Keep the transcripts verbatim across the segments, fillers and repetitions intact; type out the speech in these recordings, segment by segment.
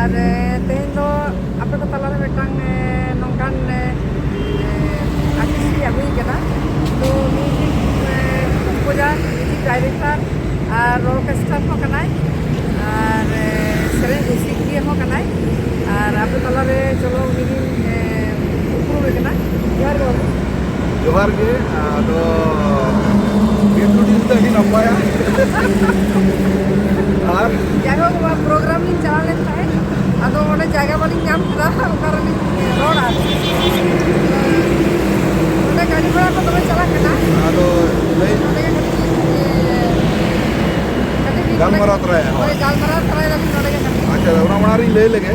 ᱟᱨ ᱛᱮᱦᱮᱧ ᱫᱚ ᱟᱯᱮ ᱠᱚ ᱛᱟᱞᱟᱨᱮ ᱢᱤᱫᱴᱟᱝ ᱱᱚᱝᱠᱟᱱ ᱟᱨᱴᱤᱥᱴ ᱞᱤᱧ ᱟᱹᱜᱩᱭᱮ ᱠᱟᱱᱟ᱾ ᱛᱚ ᱩᱱᱤ ᱵᱚᱡᱟ ᱢᱤᱭᱩᱡᱤᱠ ᱰᱟᱭᱨᱮᱠᱴᱟᱨ ᱟᱨ ᱨᱚᱠ ᱥᱴᱟᱨ ᱦᱚᱸ ᱠᱟᱱᱟᱭ, ᱟᱨ ᱥᱮᱨᱮᱧ ᱨᱩᱥᱤᱠᱤᱭᱟᱹ ᱦᱚᱸ ᱠᱟᱱᱟᱭ᱾ ᱟᱨ ᱟᱯᱮ ᱛᱟᱞᱟᱨᱮ ᱪᱚᱞᱚ ᱩᱱᱤ ᱞᱤᱧ ᱩᱯᱨᱩᱢᱮ ᱠᱟᱱᱟ᱾ ᱡᱚᱦᱟᱨ ᱜᱮ ᱵᱟᱹᱵᱩ᱾ ᱡᱚᱦᱟᱨ ᱜᱮ᱾ ᱟᱫᱚ ᱤᱱᱴᱨᱳᱰᱤᱭᱩᱥ ᱫᱚ ᱟᱹᱰᱤ ᱱᱟᱯᱟᱭᱟ᱾ ᱟᱨ ᱡᱟᱭᱦᱳᱠ, ᱱᱚᱣᱟ ᱯᱨᱳᱜᱨᱟᱢ ᱞᱤᱧ ᱪᱟᱞᱟᱣ ᱞᱮᱱ ᱛᱟᱦᱮᱸᱫ, ᱟᱫᱚ ᱚᱸᱰᱮ ᱡᱟᱭᱜᱟ ᱵᱟᱹᱞᱤᱧ ᱧᱟᱢ ᱠᱮᱫᱟ, ᱚᱠᱟ ᱨᱮᱞᱤᱧ ᱨᱚᱲᱟ᱾ ᱱᱚᱸᱰᱮ ᱜᱟᱹᱰᱤ ᱜᱷᱚᱲᱟ ᱠᱚ ᱫᱚᱢᱮ ᱪᱟᱞᱟᱜ ᱠᱟᱱᱟ᱾ ᱟᱫᱚ ᱞᱟᱹᱭ ᱱᱚᱸᱰᱮ ᱜᱮ ᱠᱟᱹᱴᱤᱡ, ᱠᱟᱹᱴᱤᱡ ᱞᱤᱧ ᱜᱟᱞᱢᱟᱨᱟᱣ ᱛᱚᱨᱟᱭᱟ, ᱦᱳᱭ᱾ ᱦᱳᱭ, ᱜᱟᱞᱢᱟᱨᱟᱣ ᱛᱚᱨᱟᱭ ᱫᱟᱞᱤᱧ ᱱᱚᱸᱰᱮ ᱜᱮ ᱠᱟᱹᱴᱤᱡ᱾ ᱟᱪᱪᱷᱟ, ᱚᱱᱟ ᱢᱟᱲᱟᱝ ᱨᱤᱧ ᱞᱟᱹᱭ ᱞᱮᱜᱮ᱾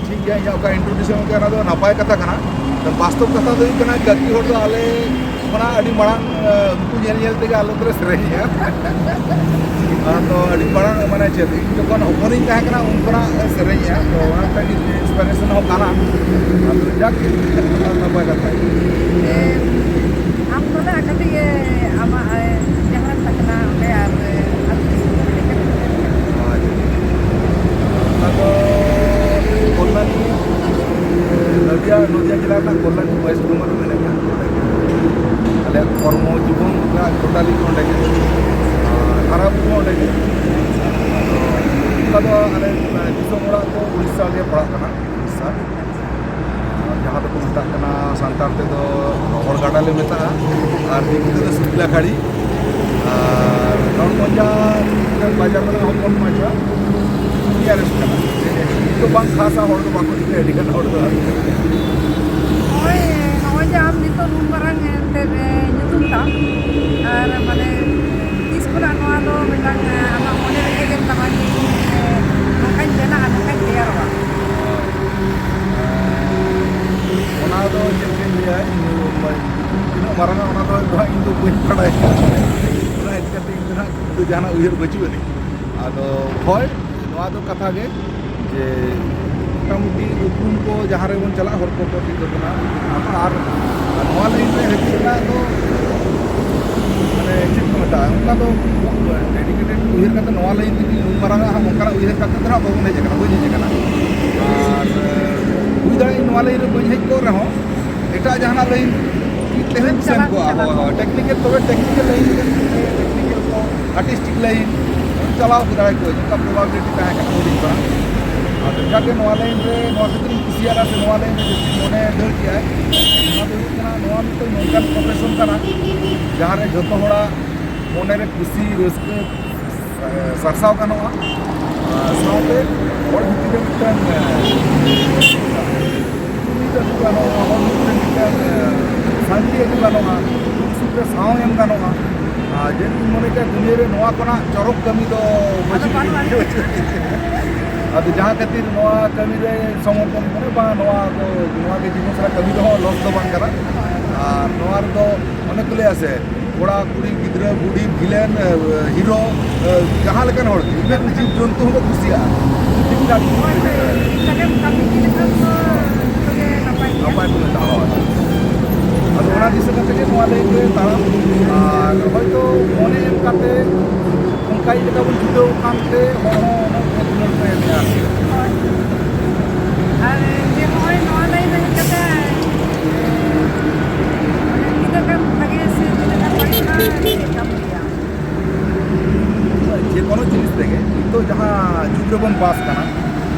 ᱴᱷᱤᱠ ᱜᱮᱭᱟ, ᱤᱧᱟᱹᱜ ᱚᱠᱟ ᱤᱱᱴᱨᱳᱰᱤᱭᱩᱥ ᱮᱢ ᱠᱟᱱᱟ, ᱚᱱᱟ ᱫᱚ ᱱᱟᱯᱟᱭ ᱠᱟᱛᱷᱟ ᱠᱟᱱᱟ᱾ ᱵᱟᱥᱛᱚᱵ ᱠᱟᱛᱷᱟ ᱫᱚ ᱦᱩᱭᱩᱜ ᱠᱟᱱᱟ, ᱜᱟᱛᱮ ᱦᱚᱲ ᱫᱚ ᱟᱞᱮ ᱠᱷᱚᱱᱟᱜ ᱟᱹᱰᱤ ᱢᱟᱲᱟᱝ, ᱟᱸ, ᱩᱱᱠᱩ ᱧᱮᱞ ᱧᱮᱞ ᱛᱮᱜᱮ ᱟᱞᱮ ᱫᱚᱞᱮ ᱥᱮᱨᱮᱧᱮᱜᱼᱟ᱾ ᱟᱫᱚ ᱟᱹᱰᱤ ᱢᱟᱲᱟᱝ, ᱢᱟᱱᱮ ᱪᱮᱫ, ᱤᱧ ᱡᱚᱠᱷᱚᱱ ᱦᱚᱯᱚᱱᱤᱧ ᱛᱟᱦᱮᱸ ᱠᱟᱱᱟ, ᱩᱱ ᱠᱷᱚᱱᱟᱜ ᱮ ᱥᱮᱨᱮᱧᱮᱜᱼᱟ᱾ ᱛᱚ ᱚᱱᱟ ᱢᱤᱫᱴᱟᱝ ᱤᱱᱥᱯᱤᱨᱮᱥᱚᱱ ᱦᱚᱸ ᱠᱟᱱᱟ᱾ ᱟᱫᱚ ᱡᱟᱠ, ᱱᱟᱯᱟᱭ ᱠᱟᱛᱷᱟ ᱜᱮ᱾ ᱟᱢ ᱠᱷᱚᱱᱟᱜ ᱠᱟᱹᱴᱤᱡ ᱮ, ᱟᱢᱟᱜ, ᱮ, ᱡᱟᱦᱟᱸ ᱨᱮᱢ ᱛᱟᱦᱮᱱᱟ ᱚᱸᱰᱮ, ᱟᱨ, ᱮ, ᱟᱹᱛᱩ ᱫᱤᱥᱚᱢ ᱠᱚ ᱠᱟᱹᱴᱤᱡ ᱠᱟᱹᱴᱤᱡ ᱞᱟᱹᱭ ᱞᱮᱠᱷᱟᱱ᱾ ᱟᱪᱪᱷᱟ᱾ ᱚᱱᱟ ᱫᱚ ᱠᱚᱞᱞᱟᱱᱤ, ᱮ, ᱱᱚᱫᱤᱭᱟ, ᱱᱚᱫᱤᱭᱟ ᱡᱮᱞᱟ ᱨᱮᱱᱟᱜ ᱠᱚᱞᱞᱟᱱᱤ ᱳᱭᱮᱥᱴ ᱵᱮᱝᱜᱚᱞ ᱨᱮ ᱢᱮᱱᱟᱜᱼᱟ᱾ ᱟᱞᱮᱭᱟᱜ ᱠᱚᱨᱢᱚ ᱡᱤᱵᱚᱱ ᱨᱮᱱᱟᱜ ᱴᱳᱴᱟᱞᱤ ᱚᱸᱰᱮ ᱜᱮ, ᱟᱨ ᱦᱟᱨᱟ ᱵᱩᱨᱩ ᱦᱚᱸ ᱚᱸᱰᱮ ᱜᱮ᱾ ᱟᱫᱚ ᱚᱱᱠᱟ ᱫᱚ ᱟᱞᱮ, ᱮ, ᱫᱤᱥᱚᱢ ᱚᱲᱟᱜ ᱫᱚ ᱩᱲᱤᱥᱥᱟ ᱜᱮ ᱯᱟᱲᱟᱜ ᱠᱟᱱᱟ, ᱩᱲᱤᱥᱥᱟ᱾ ᱡᱟᱦᱟᱸ ᱫᱚᱠᱚ ᱢᱮᱛᱟᱜ ᱠᱟᱱᱟ ᱥᱟᱱᱛᱟᱲ ᱛᱮᱫᱚ ᱨᱚᱦᱚᱲ ᱜᱟᱰᱟ ᱞᱮ ᱢᱮᱛᱟᱜᱼᱟ, ᱟᱨ ᱫᱤᱠᱩ ᱛᱮᱫᱚ ᱥᱩᱠᱞᱟ ᱠᱷᱟᱹᱲᱤ᱾ ᱟᱨ ᱨᱚᱲ ᱢᱚᱡᱟ ᱵᱟᱡᱟᱨ ᱠᱷᱚᱱᱟᱜ ᱦᱚᱯᱚᱱ ᱢᱟᱪᱷᱟ ᱱᱤᱭᱟᱨᱮᱥᱴ ᱠᱟᱱᱟ᱾ ᱱᱤᱛ ᱫᱚ ᱵᱟᱝ ᱠᱷᱟᱥᱟ, ᱦᱚᱲ ᱫᱚ ᱵᱟᱠᱚ ᱴᱷᱤᱠᱟᱹᱭᱟ ᱟᱹᱰᱤ ᱜᱟᱱ ᱦᱚᱲ ᱫᱚ᱾ ᱱᱚᱜᱼᱚᱭ, ᱱᱚᱜᱼᱚᱭ ᱡᱮ ᱟᱢ ᱱᱤᱛᱚᱜ ᱱᱩᱱ ᱢᱟᱨᱟᱝ ᱮᱱᱛᱮᱫ, ᱮ, ᱧᱩᱛᱩᱢ ᱛᱟᱢ, ᱟᱨ ᱢᱟᱱᱮ ᱛᱤᱥ ᱠᱷᱚᱱᱟᱜ ᱱᱚᱣᱟ ᱫᱚ ᱢᱤᱫᱴᱟᱝ, ᱮ, ᱟᱢᱟᱜ ᱢᱚᱱᱮ ᱨᱮ ᱦᱮᱡ ᱮᱱ ᱛᱟᱢᱟ ᱡᱮ ᱤᱧ, ᱮ, ᱱᱚᱝᱠᱟᱧ ᱵᱮᱱᱟᱜᱼᱟ, ᱱᱚᱝᱠᱟᱧ ᱛᱮᱭᱟᱨᱚᱜᱼᱟ? ᱚᱱᱟ ᱫᱚ ᱪᱮᱫ ᱞᱮᱠᱟᱧ ᱞᱟᱹᱭᱟ, ᱤᱧ ᱫᱚ ᱢᱟᱱᱮ ᱛᱤᱱᱟᱹᱜ ᱢᱟᱨᱟᱝᱟ ᱚᱱᱟ ᱫᱚ ᱦᱟᱸᱜ ᱤᱧ ᱫᱚ ᱵᱟᱹᱧ ᱵᱟᱲᱟᱭᱟ᱾ ᱚᱱᱟ ᱤᱫᱤ ᱠᱟᱛᱮ ᱤᱧ ᱫᱚ ᱦᱟᱸᱜ ᱤᱧ ᱫᱚ ᱡᱟᱦᱟᱱᱟᱜ ᱩᱭᱦᱟᱹᱨ ᱵᱟᱹᱪᱩᱜ ᱟᱹᱱᱤᱡ᱾ ᱟᱫᱚ ᱦᱳᱭ, ᱱᱚᱣᱟ ᱫᱚ ᱠᱟᱛᱷᱟ ᱜᱮ ᱡᱮ ᱢᱚᱴᱟᱢᱩᱴᱤ ᱩᱯᱨᱩᱢ ᱠᱚ ᱡᱟᱦᱟᱸ ᱨᱮᱵᱚᱱ ᱪᱟᱞᱟᱜ, ᱦᱚᱲ ᱠᱚᱠᱚ ᱴᱷᱤᱠ ᱠᱟᱵᱚᱱᱟ᱾ ᱟᱨ ᱱᱚᱣᱟ ᱞᱟᱭᱤᱱ ᱨᱮ ᱦᱤᱡᱩᱜ ᱨᱮᱱᱟᱜ ᱫᱚ ᱢᱟᱱᱮ ᱪᱮᱫ ᱠᱚ ᱢᱮᱛᱟᱜᱼᱟ, ᱚᱱᱠᱟ ᱫᱚ ᱰᱮᱰᱤᱠᱮᱴᱮᱰ ᱩᱭᱦᱟᱹᱨ ᱠᱟᱛᱮ ᱱᱚᱣᱟ ᱞᱟᱭᱤᱱ ᱛᱮᱜᱮ ᱱᱩᱱ ᱢᱟᱨᱟᱝ ᱟᱜ ᱦᱟᱸᱜ ᱚᱱᱠᱟᱱᱟᱜ ᱩᱭᱦᱟᱹᱨ ᱠᱟᱛᱮ ᱫᱚ ᱦᱟᱸᱜ ᱵᱟᱵᱚᱱ ᱦᱮᱡ ᱟᱠᱟᱱᱟ, ᱵᱟᱹᱧ ᱦᱮᱡ ᱟᱠᱟᱱᱟ᱾ ᱟᱨ ᱦᱩᱭ ᱫᱟᱲᱮᱭᱟᱜᱼᱟ ᱱᱚᱣᱟ ᱞᱟᱭᱤᱱ ᱨᱮ ᱵᱟᱹᱧ ᱦᱮᱡ ᱠᱚᱜ ᱨᱮᱦᱚᱸ, ᱮᱴᱟᱜ ᱡᱟᱦᱟᱱᱟᱜ ᱞᱟᱭᱤᱱ ᱛᱮᱦᱚᱧ ᱥᱮᱱ ᱠᱚᱜᱼᱟ᱾ ᱦᱳᱭ, ᱦᱳᱭ, ᱴᱮᱠᱱᱤᱠᱮᱞ, ᱛᱚᱵᱮ ᱴᱮᱠᱱᱤᱠᱮᱞ ᱞᱟᱭᱤᱱ ᱨᱮ, ᱴᱮᱠᱱᱤᱠᱮᱞ ᱠᱚ, ᱟᱨᱴᱤᱥᱴᱤᱠ ᱞᱟᱭᱤᱱ ᱪᱟᱞᱟᱣ ᱠᱚ ᱫᱟᱲᱮ ᱠᱚᱣᱟ, ᱚᱱᱠᱟ ᱯᱨᱚᱵᱟᱵᱤᱞᱤᱴᱤ ᱛᱟᱦᱮᱸ ᱠᱟᱱᱟ ᱦᱩᱰᱤᱧ ᱠᱷᱚᱱᱟᱜ᱾ ᱟᱫᱚ ᱡᱟᱜᱮ ᱱᱚᱣᱟ ᱞᱟᱭᱤᱱ ᱨᱮ ᱱᱚᱣᱟ ᱠᱷᱟᱹᱛᱤᱨ ᱤᱧ ᱠᱩᱥᱤᱭᱟᱜᱼᱟ ᱥᱮ ᱱᱚᱣᱟ ᱞᱟᱭᱤᱱ ᱨᱮ ᱡᱟᱹᱥᱛᱤ ᱢᱚᱱᱮ ᱫᱟᱹᱲ ᱠᱮᱜᱼᱟᱭ, ᱚᱱᱟ ᱫᱚ ᱦᱩᱭᱩᱜ ᱠᱟᱱᱟ ᱱᱚᱣᱟ ᱢᱤᱫᱴᱟᱝ ᱱᱚᱝᱠᱟᱱ ᱯᱨᱚᱯᱷᱮᱥᱚᱱ ᱠᱟᱱᱟ ᱡᱟᱦᱟᱸ ᱨᱮ ᱡᱷᱚᱛᱚ ᱦᱚᱲᱟᱜ ᱢᱚᱱᱮ ᱨᱮ ᱠᱩᱥᱤ ᱨᱟᱹᱥᱠᱟᱹ ᱥᱟᱨᱥᱟᱣ ᱜᱟᱱᱚᱜᱼᱟ, ᱟᱨ ᱥᱟᱶᱛᱮ ᱦᱚᱲ ᱵᱷᱤᱛᱤᱨ ᱨᱮ ᱢᱤᱫᱴᱟᱝ, ᱮ, ᱡᱩᱢᱤᱫ ᱟᱹᱜᱩ ᱜᱟᱱᱚᱜᱼᱟ, ᱦᱚᱲ ᱵᱷᱤᱛᱤᱨ ᱨᱮ ᱢᱤᱫᱴᱟᱝ, ᱮ, ᱥᱟᱱᱛᱤ ᱟᱹᱜᱩ ᱜᱟᱱᱚᱜᱼᱟ, ᱫᱩᱠ ᱥᱩᱠ ᱨᱮ ᱥᱟᱶ ᱮᱢ ᱜᱟᱱᱚᱜᱼᱟ᱾ ᱟᱨ ᱡᱮ ᱤᱧ ᱢᱚᱱᱮ ᱠᱮᱭᱟ ᱫᱩᱱᱤᱭᱟᱹ ᱨᱮ ᱱᱚᱣᱟ ᱠᱷᱚᱱᱟᱜ ᱪᱚᱨᱚᱠ ᱠᱟᱹᱢᱤ ᱫᱚ ᱟᱫᱚ ᱵᱟᱹᱪᱩᱜ ᱵᱟᱹᱱᱩᱜᱼᱟ᱾ ᱜᱮᱭᱟ᱾ ᱟᱫᱚ ᱡᱟᱦᱟᱸ ᱠᱷᱟᱹᱛᱤᱨ ᱱᱚᱣᱟ ᱠᱟᱹᱢᱤ ᱨᱮ ᱥᱚᱢᱚᱨᱯᱚᱱ ᱠᱟᱱᱟ, ᱵᱟᱝ, ᱱᱚᱣᱟ ᱫᱚ, ᱱᱚᱣᱟ ᱜᱮ ᱡᱤᱵᱚᱱ ᱥᱟᱨᱟ ᱠᱟᱹᱢᱤ ᱨᱮᱦᱚᱸ ᱞᱚᱥ ᱫᱚ ᱵᱟᱝ ᱠᱟᱱᱟ᱾ ᱟᱨ ᱱᱚᱣᱟ ᱨᱮᱫᱚ ᱚᱱᱮ ᱠᱚ ᱞᱟᱹᱭᱟ ᱥᱮ, ᱠᱚᱲᱟ, ᱠᱩᱲᱤ, ᱜᱤᱫᱽᱨᱟᱹ, ᱵᱩᱰᱷᱤ, ᱵᱷᱤᱞᱮᱱ, ᱮ, ᱦᱤᱨᱳ, ᱮ, ᱡᱟᱦᱟᱸ ᱞᱮᱠᱟᱱ ᱦᱚᱲ ᱜᱮ, even ᱡᱤᱵᱽ ᱡᱚᱱᱛᱩ ᱦᱚᱸᱠᱚ ᱠᱩᱥᱤᱭᱟᱜᱼᱟ᱾ ᱡᱩᱫᱤᱢ ᱠᱟᱹᱢᱤ ᱦᱳᱭ, ᱦᱳᱭ, ᱢᱤᱫ ᱞᱟᱜᱟᱱ ᱠᱟᱹᱢᱤ ᱤᱫᱤ ᱞᱮᱠᱷᱟᱱ ᱫᱚ ᱡᱚᱛᱚ ᱜᱮ ᱱᱟᱯᱟᱭ ᱜᱮᱭᱟ᱾ ᱱᱟᱯᱟᱭ ᱠᱚ ᱢᱮᱛᱟᱜᱼᱟ, ᱦᱳᱭ᱾ ᱟᱫᱚ ᱚᱱᱟ ᱫᱤᱥᱟᱹ ᱠᱟᱛᱮ ᱜᱮ ᱱᱚᱣᱟ ᱞᱟᱭᱤᱱ ᱨᱮ ᱛᱟᱲᱟᱢ, ᱟᱨ ᱦᱚᱭᱛᱳ ᱢᱚᱱᱮ ᱮᱢ ᱠᱟᱛᱮ ᱚᱱᱠᱟ ᱤᱭᱟᱹ ᱞᱮᱠᱟ ᱵᱚᱱ ᱪᱷᱩᱴᱟᱹᱣ ᱟᱠᱟᱱ ᱛᱮ ᱦᱚᱲ ᱦᱚᱸ ᱩᱱᱟᱹᱜ ᱜᱮ ᱫᱩᱞᱟᱹᱲ ᱠᱚ ᱮᱢᱮᱜᱼᱟ ᱟᱨᱠᱤ᱾ ᱦᱳᱭ᱾ ᱟᱨ ᱡᱮ ᱱᱚᱜᱼᱚᱭ ᱱᱚᱣᱟ ᱞᱟᱭᱤᱱ ᱨᱮ ᱦᱮᱡ ᱠᱟᱛᱮ, ᱮ, ᱢᱟᱱᱮ ᱛᱤᱱᱟᱹᱜ ᱜᱟᱱ ᱵᱷᱟᱜᱮ ᱥᱮ ᱛᱤᱱᱟᱹᱜ ᱜᱟᱱ ᱵᱟᱹᱲᱤᱡ, ᱚᱱᱟ ᱪᱮᱫ ᱞᱮᱠᱟᱢ ᱞᱟᱹᱭᱟ? ᱡᱮ ᱠᱳᱱᱳ ᱡᱤᱱᱤᱥ ᱨᱮᱜᱮ ᱱᱤᱛᱚᱜ ᱡᱟᱦᱟᱸ ᱡᱩᱜᱽ ᱨᱮᱵᱚᱱ ᱵᱟᱥ ᱠᱟᱱᱟ,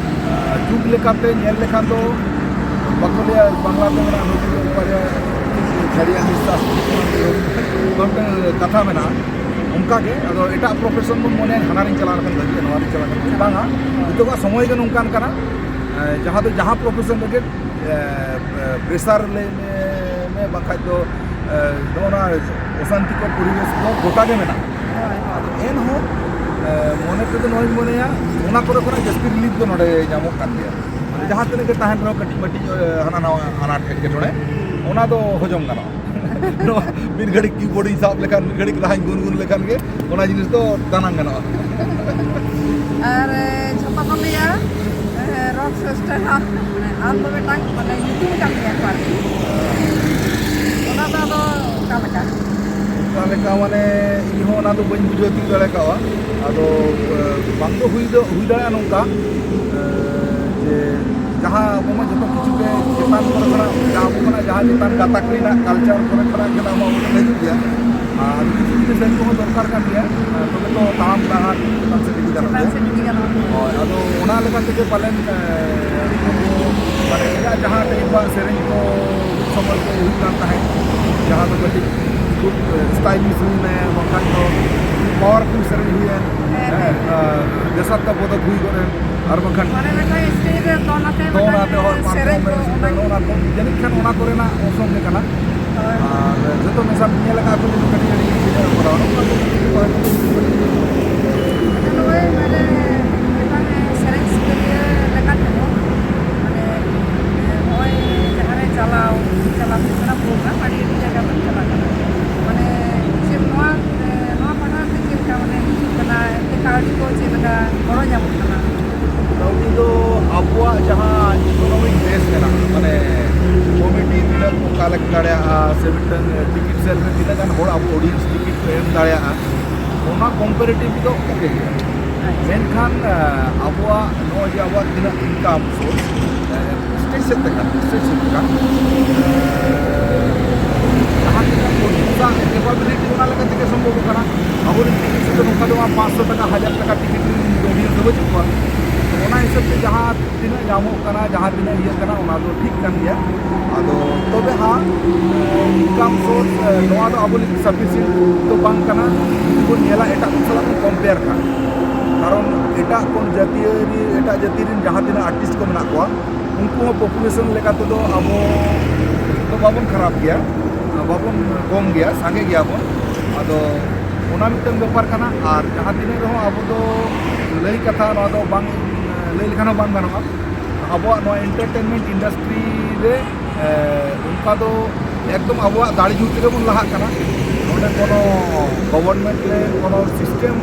ᱟᱨ ᱡᱩᱜᱽ ᱞᱮᱠᱟᱛᱮ ᱧᱮᱞ ᱞᱮᱠᱷᱟᱱ ᱫᱚ ᱵᱟᱠᱚ ᱞᱟᱹᱭᱟ, ᱵᱟᱝᱞᱟ ᱛᱮ ᱢᱮᱱᱟᱜᱼᱟ, ᱱᱚᱫᱤ ᱫᱚ ᱚᱠᱟᱨᱮ ᱡᱷᱟᱹᱲᱤᱭᱟᱹ ᱱᱤᱥᱥᱟᱥ ᱢᱤᱫᱴᱟᱝ ᱠᱟᱛᱷᱟ ᱢᱮᱱᱟᱜᱼᱟ᱾ ᱚᱱᱠᱟᱜᱮ ᱟᱫᱚ ᱮᱴᱟᱜ ᱯᱨᱚᱯᱷᱮᱥᱚᱱ ᱵᱚᱱ ᱢᱚᱱᱮᱭᱟ, ᱦᱟᱱᱟᱨᱤᱧ ᱪᱟᱞᱟᱣ ᱞᱮᱠᱷᱟᱱ ᱵᱷᱟᱹᱜᱤᱜᱼᱟ, ᱱᱚᱣᱟᱨᱤᱧ ᱪᱟᱞᱟᱣ ᱞᱮᱠᱷᱟᱱ ᱵᱷᱟᱹᱜᱤᱜᱼᱟ᱾ ᱵᱟᱝᱟ, ᱱᱤᱛᱚᱜᱟᱜ ᱥᱚᱢᱚᱭ ᱜᱮ ᱱᱚᱝᱠᱟᱱ ᱠᱟᱱᱟ, ᱮ, ᱡᱟᱦᱟᱸ ᱫᱚ ᱡᱟᱦᱟᱸ ᱯᱨᱚᱯᱷᱮᱥᱚᱱ ᱨᱮᱜᱮ, ᱮ, ᱮ, ᱯᱨᱮᱥᱟᱨ ᱞᱟᱹᱭ ᱢᱮ, ᱢᱮ, ᱵᱟᱝᱠᱷᱟᱡ ᱫᱚ, ᱮ, ᱱᱚᱜᱼᱚ ᱱᱚᱣᱟ ᱚᱥᱟᱱᱛᱤᱠᱚᱨ ᱯᱚᱨᱤᱵᱮᱥ ᱫᱚ ᱜᱚᱴᱟ ᱜᱮ ᱢᱮᱱᱟᱜᱼᱟ᱾ ᱦᱳᱭ, ᱦᱳᱭ᱾ ᱟᱫᱚ ᱮᱱᱦᱚᱸ, ᱮ, ᱢᱚᱱᱮ ᱛᱮᱫᱚ ᱱᱚᱣᱟᱧ ᱢᱚᱱᱮᱭᱟ, ᱚᱱᱟ ᱠᱚᱨᱮ ᱠᱷᱚᱱᱟᱜ ᱡᱟᱹᱥᱛᱤ ᱨᱤᱞᱤᱯ ᱫᱚ ᱱᱚᱰᱮ ᱧᱟᱢᱚᱜ ᱠᱟᱱ ᱜᱮᱭᱟ᱾ ᱢᱟᱱᱮ ᱡᱟᱦᱟᱸ ᱛᱤᱱᱟᱹᱜ ᱜᱮ ᱛᱟᱦᱮᱱ ᱨᱮᱦᱚᱸ ᱠᱟᱹᱴᱤᱡ ᱢᱟᱹᱴᱤᱡ, ᱮ, ᱦᱟᱱᱟ ᱱᱟᱣᱟ ᱟᱱᱟᱴ ᱮᱴᱠᱮᱴᱚᱬᱮ, ᱚᱱᱟ ᱫᱚ ᱦᱚᱡᱚᱢ ᱜᱟᱱᱚᱜᱼᱟ᱾ ᱱᱚᱣᱟ ᱢᱤᱫ ᱜᱷᱟᱹᱲᱤᱡ ᱠᱤᱵᱳᱨᱰ ᱤᱧ ᱥᱟᱵ ᱞᱮᱠᱷᱟᱱ, ᱢᱤᱫ ᱜᱷᱟᱹᱲᱤᱡ ᱨᱟᱦᱟᱧ ᱜᱩᱱᱜᱩᱱ ᱞᱮᱠᱷᱟᱱ ᱜᱮ ᱚᱱᱟ ᱡᱤᱱᱤᱥ ᱫᱚ ᱫᱟᱱᱟᱝ ᱜᱟᱱᱚᱜᱼᱟ᱾ ᱟᱨ, ᱮ, ᱡᱷᱚᱛᱚ ᱠᱚ ᱞᱟᱹᱭᱟ, ᱮ, ᱨᱚᱠ ᱥᱴᱟᱨ ᱟᱢ, ᱢᱟᱱᱮ, ᱟᱢ ᱫᱚ ᱢᱤᱫᱴᱟᱝ, ᱢᱟᱱᱮ, ᱧᱩᱛᱩᱢ ᱟᱠᱟᱫ ᱢᱮᱭᱟ ᱠᱚ ᱟᱨᱠᱤ᱾ ᱚᱱᱟ ᱫᱚ ᱟᱫᱚ ᱚᱠᱟ ᱞᱮᱠᱟ? ᱚᱠᱟ ᱞᱮᱠᱟ ᱢᱟᱱᱮ ᱤᱧ ᱦᱚᱸ ᱚᱱᱟ ᱫᱚ ᱵᱟᱹᱧ ᱵᱩᱡᱷᱟᱹᱣ ᱛᱤᱭᱳᱜ ᱫᱟᱲᱮ ᱠᱟᱣᱟ᱾ ᱟᱫᱚ ᱮ, ᱵᱟᱝ ᱫᱚ ᱦᱩᱭ ᱫᱚ ᱦᱩᱭ ᱫᱟᱲᱮᱭᱟᱜᱼᱟ ᱱᱚᱝᱠᱟ, ᱮ, ᱡᱮ ᱡᱟᱦᱟᱸ ᱟᱵᱚ ᱢᱟ ᱡᱚᱛᱚ ᱠᱤᱪᱷᱩ ᱜᱮ ᱪᱮᱛᱟᱱ ᱠᱚᱨᱮ ᱠᱷᱚᱱᱟᱜ, ᱡᱟᱦᱟᱸ ᱟᱵᱚ ᱠᱷᱚᱱᱟᱜ ᱡᱟᱦᱟᱸ ᱪᱮᱛᱟᱱ ᱜᱟᱛᱟᱠ ᱨᱮᱱᱟᱜ ᱠᱟᱞᱪᱟᱨ ᱠᱚᱨᱮ ᱠᱷᱚᱱᱟᱜ ᱜᱮ ᱟᱵᱚ ᱵᱚᱱ ᱦᱤᱡᱩᱜ ᱜᱮᱭᱟ᱾ ᱟᱨ ᱠᱤᱪᱷᱩ ᱠᱤᱪᱷᱩ ᱥᱮᱨᱮᱧ ᱠᱚᱦᱚᱸ ᱫᱚᱨᱠᱟᱨ ᱠᱟᱱ ᱜᱮᱭᱟ, ᱛᱚᱵᱮ ᱛᱚ ᱛᱟᱲᱟᱢ ᱰᱟᱦᱟᱨ ᱪᱮᱛᱟᱱ ᱥᱮᱫ ᱤᱫᱤ ᱜᱟᱱᱚᱜ ᱪᱮᱛᱟᱱ ᱜᱮᱭᱟ᱾ ᱥᱮᱫ ᱤᱫᱤ ᱜᱟᱱᱚᱜᱼᱟ᱾ ᱦᱳᱭ, ᱟᱫᱚ ᱚᱱᱟ ᱞᱮᱠᱟ ᱛᱮᱜᱮ ᱯᱟᱞᱮᱱ, ᱮ, ᱢᱟᱱᱮ ᱮᱴᱟᱜ ᱡᱟᱦᱟᱸ ᱴᱟᱭᱤᱯᱟᱜ ᱥᱮᱨᱮᱧ ᱠᱚ ᱢᱤᱫ ᱥᱚᱢᱚᱭ ᱠᱚ ᱦᱩᱭᱩᱜ ᱠᱟᱱ ᱛᱟᱦᱮᱸᱫ, ᱡᱟᱦᱟᱸ ᱫᱚ ᱠᱟᱹᱴᱤᱡ ᱠᱷᱩᱵ, ᱮ, stylish ᱦᱩᱭᱱᱟ, ᱵᱟᱝᱠᱷᱟᱱ ᱫᱚ powerful ᱥᱮᱨᱮᱧ ᱦᱩᱭᱮᱱ, ᱦᱮᱸ, ᱦᱮᱸ, ᱦᱮᱸ᱾ ᱟᱨ ᱫᱮᱥᱟᱛᱛᱟ ᱯᱚᱫᱚᱠ ᱦᱩᱭ ᱜᱚᱫ ᱮᱱ, ᱟᱨ ᱵᱟᱝᱠᱷᱟᱱ ᱢᱟᱱᱮ ᱢᱤᱫᱴᱟᱝ stage ᱨᱮ ᱫᱚᱱ ᱟᱛᱮ ᱫᱚᱱ ᱢᱤᱫᱴᱟᱝ ᱟᱛᱮ ᱦᱚᱲ ᱥᱮᱨᱮᱧ ᱯᱟᱨᱯᱷᱚᱨᱢ ᱠᱚ, ᱮᱱᱮᱡ ᱚᱱᱟ ᱠᱚ, ᱡᱟᱹᱱᱤᱡ ᱠᱷᱟᱱ ᱚᱱᱟ ᱠᱚᱨᱮᱱᱟᱜ ᱚᱨᱥᱚᱝ ᱜᱮ ᱠᱟᱱᱟ᱾ ᱦᱳᱭ᱾ ᱟᱨ ᱡᱚᱛᱚ ᱢᱮᱥᱟ ᱧᱮᱞ ᱟᱠᱟᱫ ᱠᱚ ᱡᱩᱫᱤ ᱠᱟᱹᱴᱤᱡ ᱟᱹᱰᱤ ᱵᱷᱮᱜᱟᱨ ᱠᱚᱨᱟᱣᱟ, ᱚᱱᱟ ᱠᱚ ᱠᱟᱹᱴᱤᱡ ᱠᱟᱹᱴᱤᱡ ᱠᱚ ᱦᱚᱭᱛᱳ ᱟᱫᱚ ᱱᱚᱜᱼᱚᱭ ᱢᱟᱱᱮ ᱢᱤᱫᱴᱟᱝ ᱥᱮᱨᱮᱧ ᱥᱤᱠᱟᱹᱨᱤᱭᱟᱹ ᱞᱮᱠᱟ ᱛᱮᱦᱚᱸ ᱢᱟᱱᱮ ᱱᱚᱜᱼᱚᱭ ᱡᱟᱦᱟᱸ ᱨᱮ ᱪᱟᱞᱟᱣ, ᱪᱟᱞᱟᱣ ᱦᱩᱭᱩᱜ ᱠᱟᱱᱟ ᱯᱨᱳᱜᱨᱟᱢ, ᱟᱹᱰᱤ ᱟᱹᱰᱤ ᱡᱟᱭᱜᱟ ᱵᱚᱱ ᱪᱟᱞᱟᱜ ᱠᱟᱱᱟ᱾ ᱢᱟᱱᱮ ᱪᱮᱫ ᱱᱚᱣᱟ, ᱱᱚᱣᱟ ᱯᱟᱦᱴᱟ ᱛᱮ ᱪᱮᱫ ᱞᱮᱠᱟ ᱢᱟᱱᱮ ᱦᱤᱡᱩᱜ ᱠᱟᱱᱟ, ᱮᱱᱛᱮ ᱠᱟᱹᱣᱰᱤ ᱠᱚ ᱪᱮᱫ ᱞᱮᱠᱟ ᱜᱚᱲᱚ ᱧᱟᱢᱚᱜ ᱠᱟᱱᱟ? ᱠᱟᱹᱣᱰᱤ ᱫᱚ ᱟᱵᱚᱣᱟᱜ ᱡᱟᱦᱟᱸ economic base ᱢᱮᱱᱟᱜᱼᱟ, ᱢᱟᱱᱮ ᱠᱚᱢᱤᱴᱤ ᱛᱤᱱᱟᱹᱜ ᱠᱚ ᱠᱟᱞᱮᱠᱴ ᱫᱟᱲᱮᱭᱟᱜᱼᱟ, ᱥᱮ ᱢᱤᱫᱴᱟᱝ ᱴᱤᱠᱤᱴ ᱥᱮᱞ ᱨᱮ ᱛᱤᱱᱟᱹᱜ ᱜᱟᱱ ᱦᱚᱲ ᱟᱵᱚ ᱚᱰᱤᱭᱮᱱᱥ ᱴᱤᱠᱤᱴ ᱠᱚ ᱮᱢ ᱫᱟᱲᱮᱭᱟᱜᱼᱟ, ᱚᱱᱟ ᱠᱚᱢᱯᱮᱨᱮᱴᱤᱵᱷ ᱫᱚ ᱳᱠᱮ ᱜᱮᱭᱟ᱾ ᱢᱮᱱᱠᱷᱟᱱ, ᱟᱸ, ᱟᱵᱚᱣᱟᱜ ᱱᱚᱜᱼᱚᱭ ᱡᱮ ᱟᱵᱚᱣᱟᱜ ᱛᱤᱱᱟᱹᱜ ᱤᱱᱠᱟᱢ ᱥᱳᱨᱥ, ᱥᱴᱮᱴ ᱥᱮᱫ ᱛᱮ ᱠᱟᱱᱟ, ᱥᱴᱮᱴ ᱥᱮᱫ ᱛᱮ ᱠᱟᱱᱟ, ᱡᱟᱦᱟᱸ ᱛᱤᱱᱟᱹᱜ ᱯᱚᱭᱥᱟ ᱠᱮᱯᱟᱵᱤᱞᱤᱴᱤ ᱚᱱᱟ ᱞᱮᱠᱟ ᱛᱮᱜᱮ ᱥᱚᱢᱵᱷᱚᱵᱚᱜ ᱠᱟᱱᱟ᱾ ᱟᱵᱚᱨᱮᱱ ᱴᱤᱠᱤᱴ ᱥᱮᱫ ᱫᱚ ᱱᱚᱝᱠᱟ ᱫᱚ ᱵᱟᱝ ᱯᱟᱸᱪᱥᱚ ᱴᱟᱠᱟ, ᱦᱟᱡᱟᱨ ᱴᱟᱠᱟ ᱴᱤᱠᱤᱴ ᱨᱮᱱ ᱚᱰᱤᱭᱮᱱᱥ ᱫᱚ ᱵᱟᱹᱪᱩᱜ ᱠᱚᱣᱟ᱾ ᱚᱱᱟ ᱦᱤᱥᱟᱹᱵ ᱛᱮ ᱡᱟᱦᱟᱸ ᱛᱤᱱᱟᱹᱜ ᱧᱟᱢᱚᱜ ᱠᱟᱱᱟ, ᱡᱟᱦᱟᱸ ᱛᱤᱱᱟᱹᱜ ᱤᱭᱟᱹᱜ ᱠᱟᱱᱟ, ᱚᱱᱟ ᱫᱚ ᱴᱷᱤᱠ ᱠᱟᱱ ᱜᱮᱭᱟ᱾ ᱟᱫᱚ ᱛᱚᱵᱮ ᱦᱟᱸᱜ, ᱤᱱᱠᱟᱢ ᱥᱳᱨᱥ, ᱱᱚᱣᱟ ᱫᱚ ᱟᱵᱚ ᱞᱟᱹᱜᱤᱫ ᱥᱟᱯᱷᱤᱥᱤᱭᱮᱱᱴ ᱫᱚ ᱵᱟᱝ ᱠᱟᱱᱟ᱾ ᱡᱩᱫᱤ ᱵᱚᱱ ᱧᱮᱞᱟ ᱮᱴᱟᱜ ᱠᱚ ᱥᱟᱞᱟᱜ ᱵᱚᱱ ᱠᱚᱢᱯᱮᱭᱟᱨ ᱠᱷᱟᱱ, ᱠᱟᱨᱚᱱ ᱮᱴᱟᱜ ᱠᱚ ᱡᱟᱹᱛᱤᱭᱟᱹᱨᱤ, ᱮᱴᱟᱜ ᱡᱟᱹᱛᱤ ᱨᱮᱱ ᱡᱟᱦᱟᱸ ᱛᱤᱱᱟᱹᱜ ᱟᱨᱴᱤᱥᱴ ᱠᱚ ᱢᱮᱱᱟᱜ ᱠᱚᱣᱟ, ᱩᱱᱠᱩ ᱦᱚᱸ ᱯᱚᱯᱩᱞᱮᱥᱚᱱ ᱞᱮᱠᱟ ᱛᱮᱫᱚ ᱟᱵᱚ ᱫᱚ ᱵᱟᱵᱚᱱ ᱠᱷᱟᱨᱟᱯ ᱜᱮᱭᱟ, ᱵᱟᱵᱚᱱ ᱠᱚᱢ ᱜᱮᱭᱟ, ᱥᱟᱸᱜᱮ ᱜᱮᱭᱟᱵᱚᱱ᱾ ᱟᱫᱚ ᱚᱱᱟ ᱢᱤᱫᱴᱟᱝ ᱵᱮᱯᱟᱨ ᱠᱟᱱᱟ᱾ ᱟᱨ ᱡᱟᱦᱟᱸ ᱛᱤᱱᱟᱹᱜ ᱨᱮᱦᱚᱸ ᱟᱵᱚ ᱫᱚ ᱞᱟᱹᱭ ᱠᱟᱛᱷᱟ, ᱱᱚᱣᱟ ᱫᱚ ᱵᱟᱝ ᱞᱟᱹᱭ ᱞᱮᱠᱷᱟᱱ ᱦᱚᱸ ᱵᱟᱝ ᱜᱟᱱᱚᱜᱼᱟ, ᱟᱵᱚᱣᱟᱜ ᱱᱚᱣᱟ ᱮᱱᱴᱟᱨᱴᱮᱱᱢᱮᱱᱴ ᱤᱱᱰᱟᱥᱴᱨᱤ ᱨᱮ, ᱮ, ᱚᱱᱠᱟ ᱫᱚ ᱮᱠᱫᱚᱢ ᱟᱵᱚᱣᱟᱜ ᱫᱟᱲᱮ ᱡᱳᱨ ᱛᱮᱜᱮ ᱵᱚᱱ ᱞᱟᱦᱟᱜ ᱠᱟᱱᱟ᱾ ᱠᱳᱱᱳ ᱜᱚᱵᱷᱚᱨᱱᱢᱮᱱᱴ ᱨᱮ ᱠᱳᱱᱳ ᱥᱤᱥᱴᱮᱢ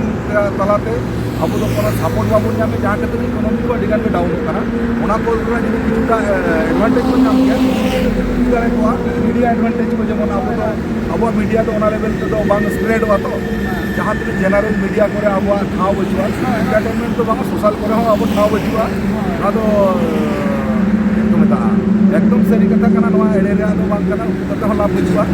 ᱛᱟᱞᱟᱛᱮ ᱟᱵᱚ ᱫᱚ ᱠᱳᱱᱳ ᱥᱟᱯᱳᱨᱴ ᱵᱟᱵᱚᱱ ᱧᱟᱢᱮᱫ, ᱡᱟᱦᱟᱸ ᱠᱷᱟᱹᱛᱤᱨ ᱤᱠᱳᱱᱚᱢᱤ ᱠᱚ ᱟᱹᱰᱤ ᱜᱟᱱ ᱜᱮ ᱰᱟᱣᱩᱱᱚᱜ ᱠᱟᱱᱟ᱾ ᱚᱱᱟ ᱠᱚ ᱨᱮᱱᱟᱜ ᱡᱩᱫᱤ ᱠᱤᱪᱷᱩᱴᱟ ᱮᱰᱵᱷᱟᱱᱴᱮᱡᱽ ᱵᱚᱱ ᱧᱟᱢ ᱠᱮᱭᱟ, ᱦᱩᱭ ᱫᱟᱲᱮ ᱠᱚᱜᱼᱟ᱾ ᱢᱤᱰᱤᱭᱟ ᱮᱰᱵᱷᱟᱱᱴᱮᱡᱽ ᱠᱚ ᱡᱮᱢᱚᱱ ᱟᱵᱚ ᱫᱚ ᱟᱵᱚᱣᱟᱜ ᱢᱤᱰᱤᱭᱟ ᱫᱚ ᱚᱱᱟ ᱞᱮᱵᱮᱞ ᱛᱮᱫᱚ ᱵᱟᱝ ᱥᱯᱨᱮᱰᱚᱜᱼᱟ᱾ ᱛᱚ ᱡᱟᱦᱟᱸ ᱛᱤᱱᱟᱹᱜ ᱡᱮᱱᱟᱨᱮᱞ ᱢᱤᱰᱤᱭᱟ ᱠᱚᱨᱮ ᱟᱵᱚᱣᱟᱜ ᱴᱷᱟᱶ ᱵᱟᱹᱪᱩᱜᱼᱟ, ᱮᱱᱴᱟᱨᱴᱮᱱᱢᱮᱱᱴ ᱫᱚ ᱵᱟᱝ, ᱥᱳᱥᱟᱞ ᱠᱚᱨᱮ ᱦᱚᱸ ᱟᱵᱚ ᱴᱷᱟᱶ ᱵᱟᱹᱪᱩᱜᱼᱟ᱾ ᱚᱱᱟ ᱫᱚ ᱪᱮᱫ ᱠᱚ ᱢᱮᱛᱟᱜᱼᱟ, ᱮᱠᱫᱚᱢ ᱥᱟᱹᱨᱤ ᱠᱟᱛᱷᱟ ᱠᱟᱱᱟ, ᱱᱚᱣᱟ ᱮᱲᱮ ᱨᱮᱭᱟᱜ ᱫᱚ ᱵᱟᱝ ᱠᱟᱱᱟ᱾ ᱠᱟᱛᱮ ᱦᱚᱸ ᱞᱟᱵᱷ ᱵᱟᱹᱪᱩᱜᱼᱟ᱾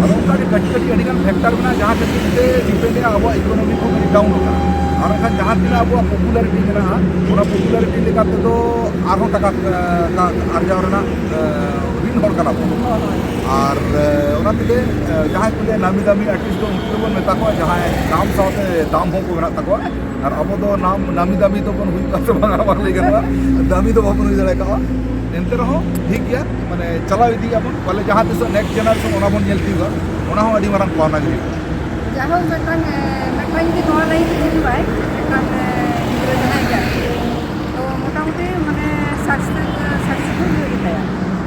ᱟᱫᱚ ᱚᱱᱠᱟ ᱜᱮ ᱠᱟᱹᱴᱤᱡ ᱠᱟᱹᱴᱤᱡ ᱟᱹᱰᱤ ᱜᱟᱱ ᱯᱷᱮᱠᱴᱟᱨ ᱢᱮᱱᱟᱜᱼᱟ, ᱡᱟᱦᱟᱸ ᱠᱷᱟᱹᱛᱤᱨ ᱛᱮ ᱰᱤᱯᱮᱱᱰ ᱮᱫᱟ ᱟᱵᱚᱣᱟᱜ ᱤᱠᱳᱱᱚᱢᱤ ᱠᱚ ᱠᱟᱹᱴᱤᱡ ᱰᱟᱣᱩᱱ ᱟᱠᱟᱱᱟ᱾ ᱟᱨ ᱵᱟᱝᱠᱷᱟᱱ ᱡᱟᱦᱟᱸ ᱛᱤᱱᱟᱹᱜ ᱟᱵᱚᱣᱟᱜ ᱯᱚᱯᱩᱞᱟᱨᱤᱴᱤ ᱢᱮᱱᱟᱜᱼᱟ, ᱚᱱᱟ ᱯᱚᱯᱩᱞᱟᱨᱤᱴᱤ ᱞᱮᱠᱟ ᱛᱮᱫᱚ ᱟᱨᱦᱚᱸ ᱴᱟᱠᱟ, ᱟ, ᱟᱨᱡᱟᱣ ᱨᱮᱱᱟᱜ, ᱟ, ᱨᱤᱱ ᱦᱚᱲ ᱠᱟᱱᱟ ᱵᱚᱱ᱾ ᱟᱨ, ᱟ, ᱚᱱᱟ ᱛᱮᱜᱮ, ᱟ, ᱡᱟᱦᱟᱸᱭ ᱠᱚ ᱞᱟᱹᱭᱟ ᱱᱟᱢᱤ ᱫᱟᱢᱤ ᱟᱨᱴᱤᱥᱴ ᱫᱚ ᱩᱱᱠᱩ ᱜᱮᱵᱚᱱ ᱢᱮᱛᱟ ᱠᱚᱣᱟ, ᱡᱟᱦᱟᱸᱭ ᱫᱟᱢ ᱥᱟᱶᱛᱮ ᱫᱟᱢ ᱦᱚᱸᱠᱚ ᱢᱮᱱᱟᱜ ᱛᱟᱠᱚᱣᱟ᱾ ᱟᱨ ᱟᱵᱚ ᱫᱚ ᱱᱟᱢ, ᱱᱟᱢᱤ ᱫᱟᱢᱤ ᱫᱚᱵᱚᱱ ᱦᱩᱭᱩᱜ ᱠᱟᱱ ᱥᱮ ᱵᱟᱝᱟ, ᱵᱟᱝ ᱞᱟᱹᱭ ᱜᱟᱱᱚᱜᱼᱟ, ᱫᱟᱢᱤ ᱫᱚ ᱵᱟᱵᱚᱱ ᱦᱩᱭ ᱫᱟᱲᱮ ᱠᱟᱣᱟ᱾ ᱮᱱᱛᱮ ᱨᱮᱦᱚᱸ ᱴᱷᱤᱠ ᱜᱮᱭᱟ, ᱢᱟᱱᱮ ᱪᱟᱞᱟᱣ ᱤᱫᱤᱭᱟᱵᱚᱱ, ᱯᱟᱞᱮ ᱡᱟᱦᱟᱸ ᱛᱤᱥᱚᱜ ᱱᱮᱠᱥᱴ ᱡᱮᱱᱟᱨᱮᱥᱚᱱ ᱚᱱᱟ ᱵᱚᱱ ᱧᱮᱞ ᱛᱤᱭᱳᱜᱟ, ᱚᱱᱟ ᱦᱚᱸ ᱟᱹᱰᱤ ᱢᱟᱨᱟᱝ ᱯᱟᱣᱱᱟ ᱜᱮ ᱦᱩᱭᱩᱜᱼᱟ᱾ ᱡᱟᱭᱦᱳᱠ, ᱢᱤᱫᱴᱟᱝ, ᱮ, ᱢᱤᱫᱴᱟᱝ ᱡᱩᱫᱤ ᱱᱚᱣᱟ ᱞᱟᱭᱤᱱ ᱛᱮ ᱦᱤᱡᱩᱜ ᱟᱭ, ᱢᱤᱫᱴᱟᱝ, ᱮ, ᱜᱤᱫᱽᱨᱟᱹ ᱡᱟᱦᱟᱸᱭ ᱜᱮ ᱟᱨᱠᱤ, ᱛᱚ ᱢᱚᱴᱟᱢᱩᱴᱤ ᱢᱟᱱᱮ ᱥᱟᱠᱥᱮᱥ, ᱥᱟᱠᱥᱮᱥᱯᱷᱩᱞ ᱦᱩᱭᱩᱜ ᱜᱮᱛᱟᱭᱟ᱾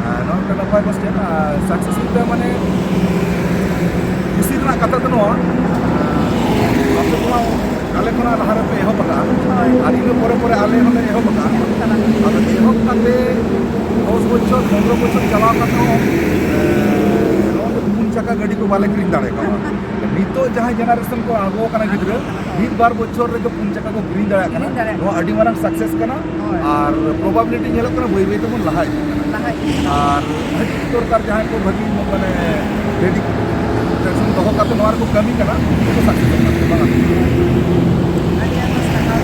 ᱟᱨ ᱱᱚᱣᱟ ᱢᱤᱫᱴᱟᱝ ᱱᱟᱯᱟᱭ ᱠᱚᱥᱪᱮᱱ᱾ ᱟᱨ ᱥᱟᱠᱥᱮᱥ ᱵᱚᱞᱛᱮ ᱢᱟᱱᱮ ᱠᱩᱥᱤ ᱨᱮᱱᱟᱜ ᱠᱟᱛᱷᱟ ᱫᱚ ᱱᱚᱣᱟ, ᱟᱨ ᱟᱯᱮ ᱠᱷᱚᱱᱟᱜ, ᱟᱞᱮ ᱠᱷᱚᱱᱟᱜ ᱞᱟᱦᱟ ᱨᱮᱯᱮ ᱮᱦᱚᱵ ᱟᱠᱟᱫᱼᱟ᱾ ᱦᱳᱭ᱾ ᱟᱨ ᱤᱱᱟᱹ ᱯᱚᱨᱮ ᱯᱚᱨᱮ ᱟᱞᱮ ᱦᱚᱸᱞᱮ ᱮᱦᱚᱵ ᱟᱠᱟᱫᱼᱟ᱾ ᱮᱦᱚᱵ ᱟᱠᱟᱫᱟ᱾ ᱟᱫᱚ ᱮᱦᱚᱵ ᱠᱟᱛᱮ ᱫᱚᱥ ᱵᱚᱪᱷᱚᱨ, ᱯᱚᱱᱨᱚ ᱵᱚᱪᱷᱚᱨ ᱪᱟᱞᱟᱣ ᱠᱟᱛᱮ ᱦᱚᱸ, ᱮ, ᱱᱚᱣᱟ ᱫᱚ ᱯᱩᱱ ᱪᱟᱠᱟ ᱜᱟᱹᱰᱤ ᱠᱚ ᱵᱟᱞᱮ ᱠᱤᱨᱤᱧ ᱫᱟᱲᱮ ᱠᱟᱣᱟ᱾ ᱱᱤᱛᱚᱜ ᱡᱟᱦᱟᱸᱭ ᱡᱮᱱᱟᱨᱮᱥᱚᱱ ᱠᱚ ᱟᱬᱜᱚ ᱟᱠᱟᱱᱟ ᱜᱤᱫᱽᱨᱟᱹ, ᱢᱤᱫ ᱵᱟᱨ ᱵᱚᱪᱷᱚᱨ ᱨᱮᱜᱮ ᱯᱩᱱ ᱪᱟᱠᱟ ᱠᱚ ᱠᱤᱨᱤᱧ ᱫᱟᱲᱮᱭᱟᱜ ᱠᱟᱱᱟ᱾ ᱠᱤᱨᱤᱧ ᱫᱟᱲᱮᱭᱟᱜ ᱱᱚᱣᱟ ᱠᱟᱱᱟ᱾ ᱟᱹᱰᱤ ᱢᱟᱨᱟᱝ ᱥᱟᱠᱥᱮᱥ ᱠᱟᱱᱟ᱾ ᱦᱳᱭ᱾ ᱟᱨ ᱯᱨᱚᱵᱟᱵᱤᱞᱤᱴᱤ ᱧᱮᱞᱚᱜ ᱠᱟᱱᱟ ᱵᱟᱹᱭ ᱵᱟᱹᱭ ᱛᱮᱵᱚᱱ ᱞᱟᱦᱟ ᱤᱫᱤᱜ ᱠᱟᱱᱟ᱾ ᱞᱟᱦᱟ ᱤᱫᱤᱜ ᱠᱟᱱᱟ᱾ ᱟᱨ ᱦᱤᱡᱩᱜ ᱫᱚᱨᱠᱟᱨ ᱡᱟᱦᱟᱸᱭ ᱠᱚ ᱵᱷᱟᱹᱜᱤ ᱢᱟᱱᱮ ᱰᱮᱰᱤᱠᱮᱥᱚᱱ ᱫᱚᱦᱚ ᱠᱟᱛᱮ ᱱᱚᱣᱟ ᱨᱮᱠᱚ ᱠᱟᱹᱢᱤ ᱠᱟᱱᱟ, ᱩᱱᱠᱩ ᱠᱚ ᱥᱟᱠᱥᱮᱥᱚᱜ ᱠᱟᱱᱟ, ᱵᱟᱝ ᱟᱹᱰᱤ ᱟᱭᱢᱟ ᱥᱟᱨᱦᱟᱣ᱾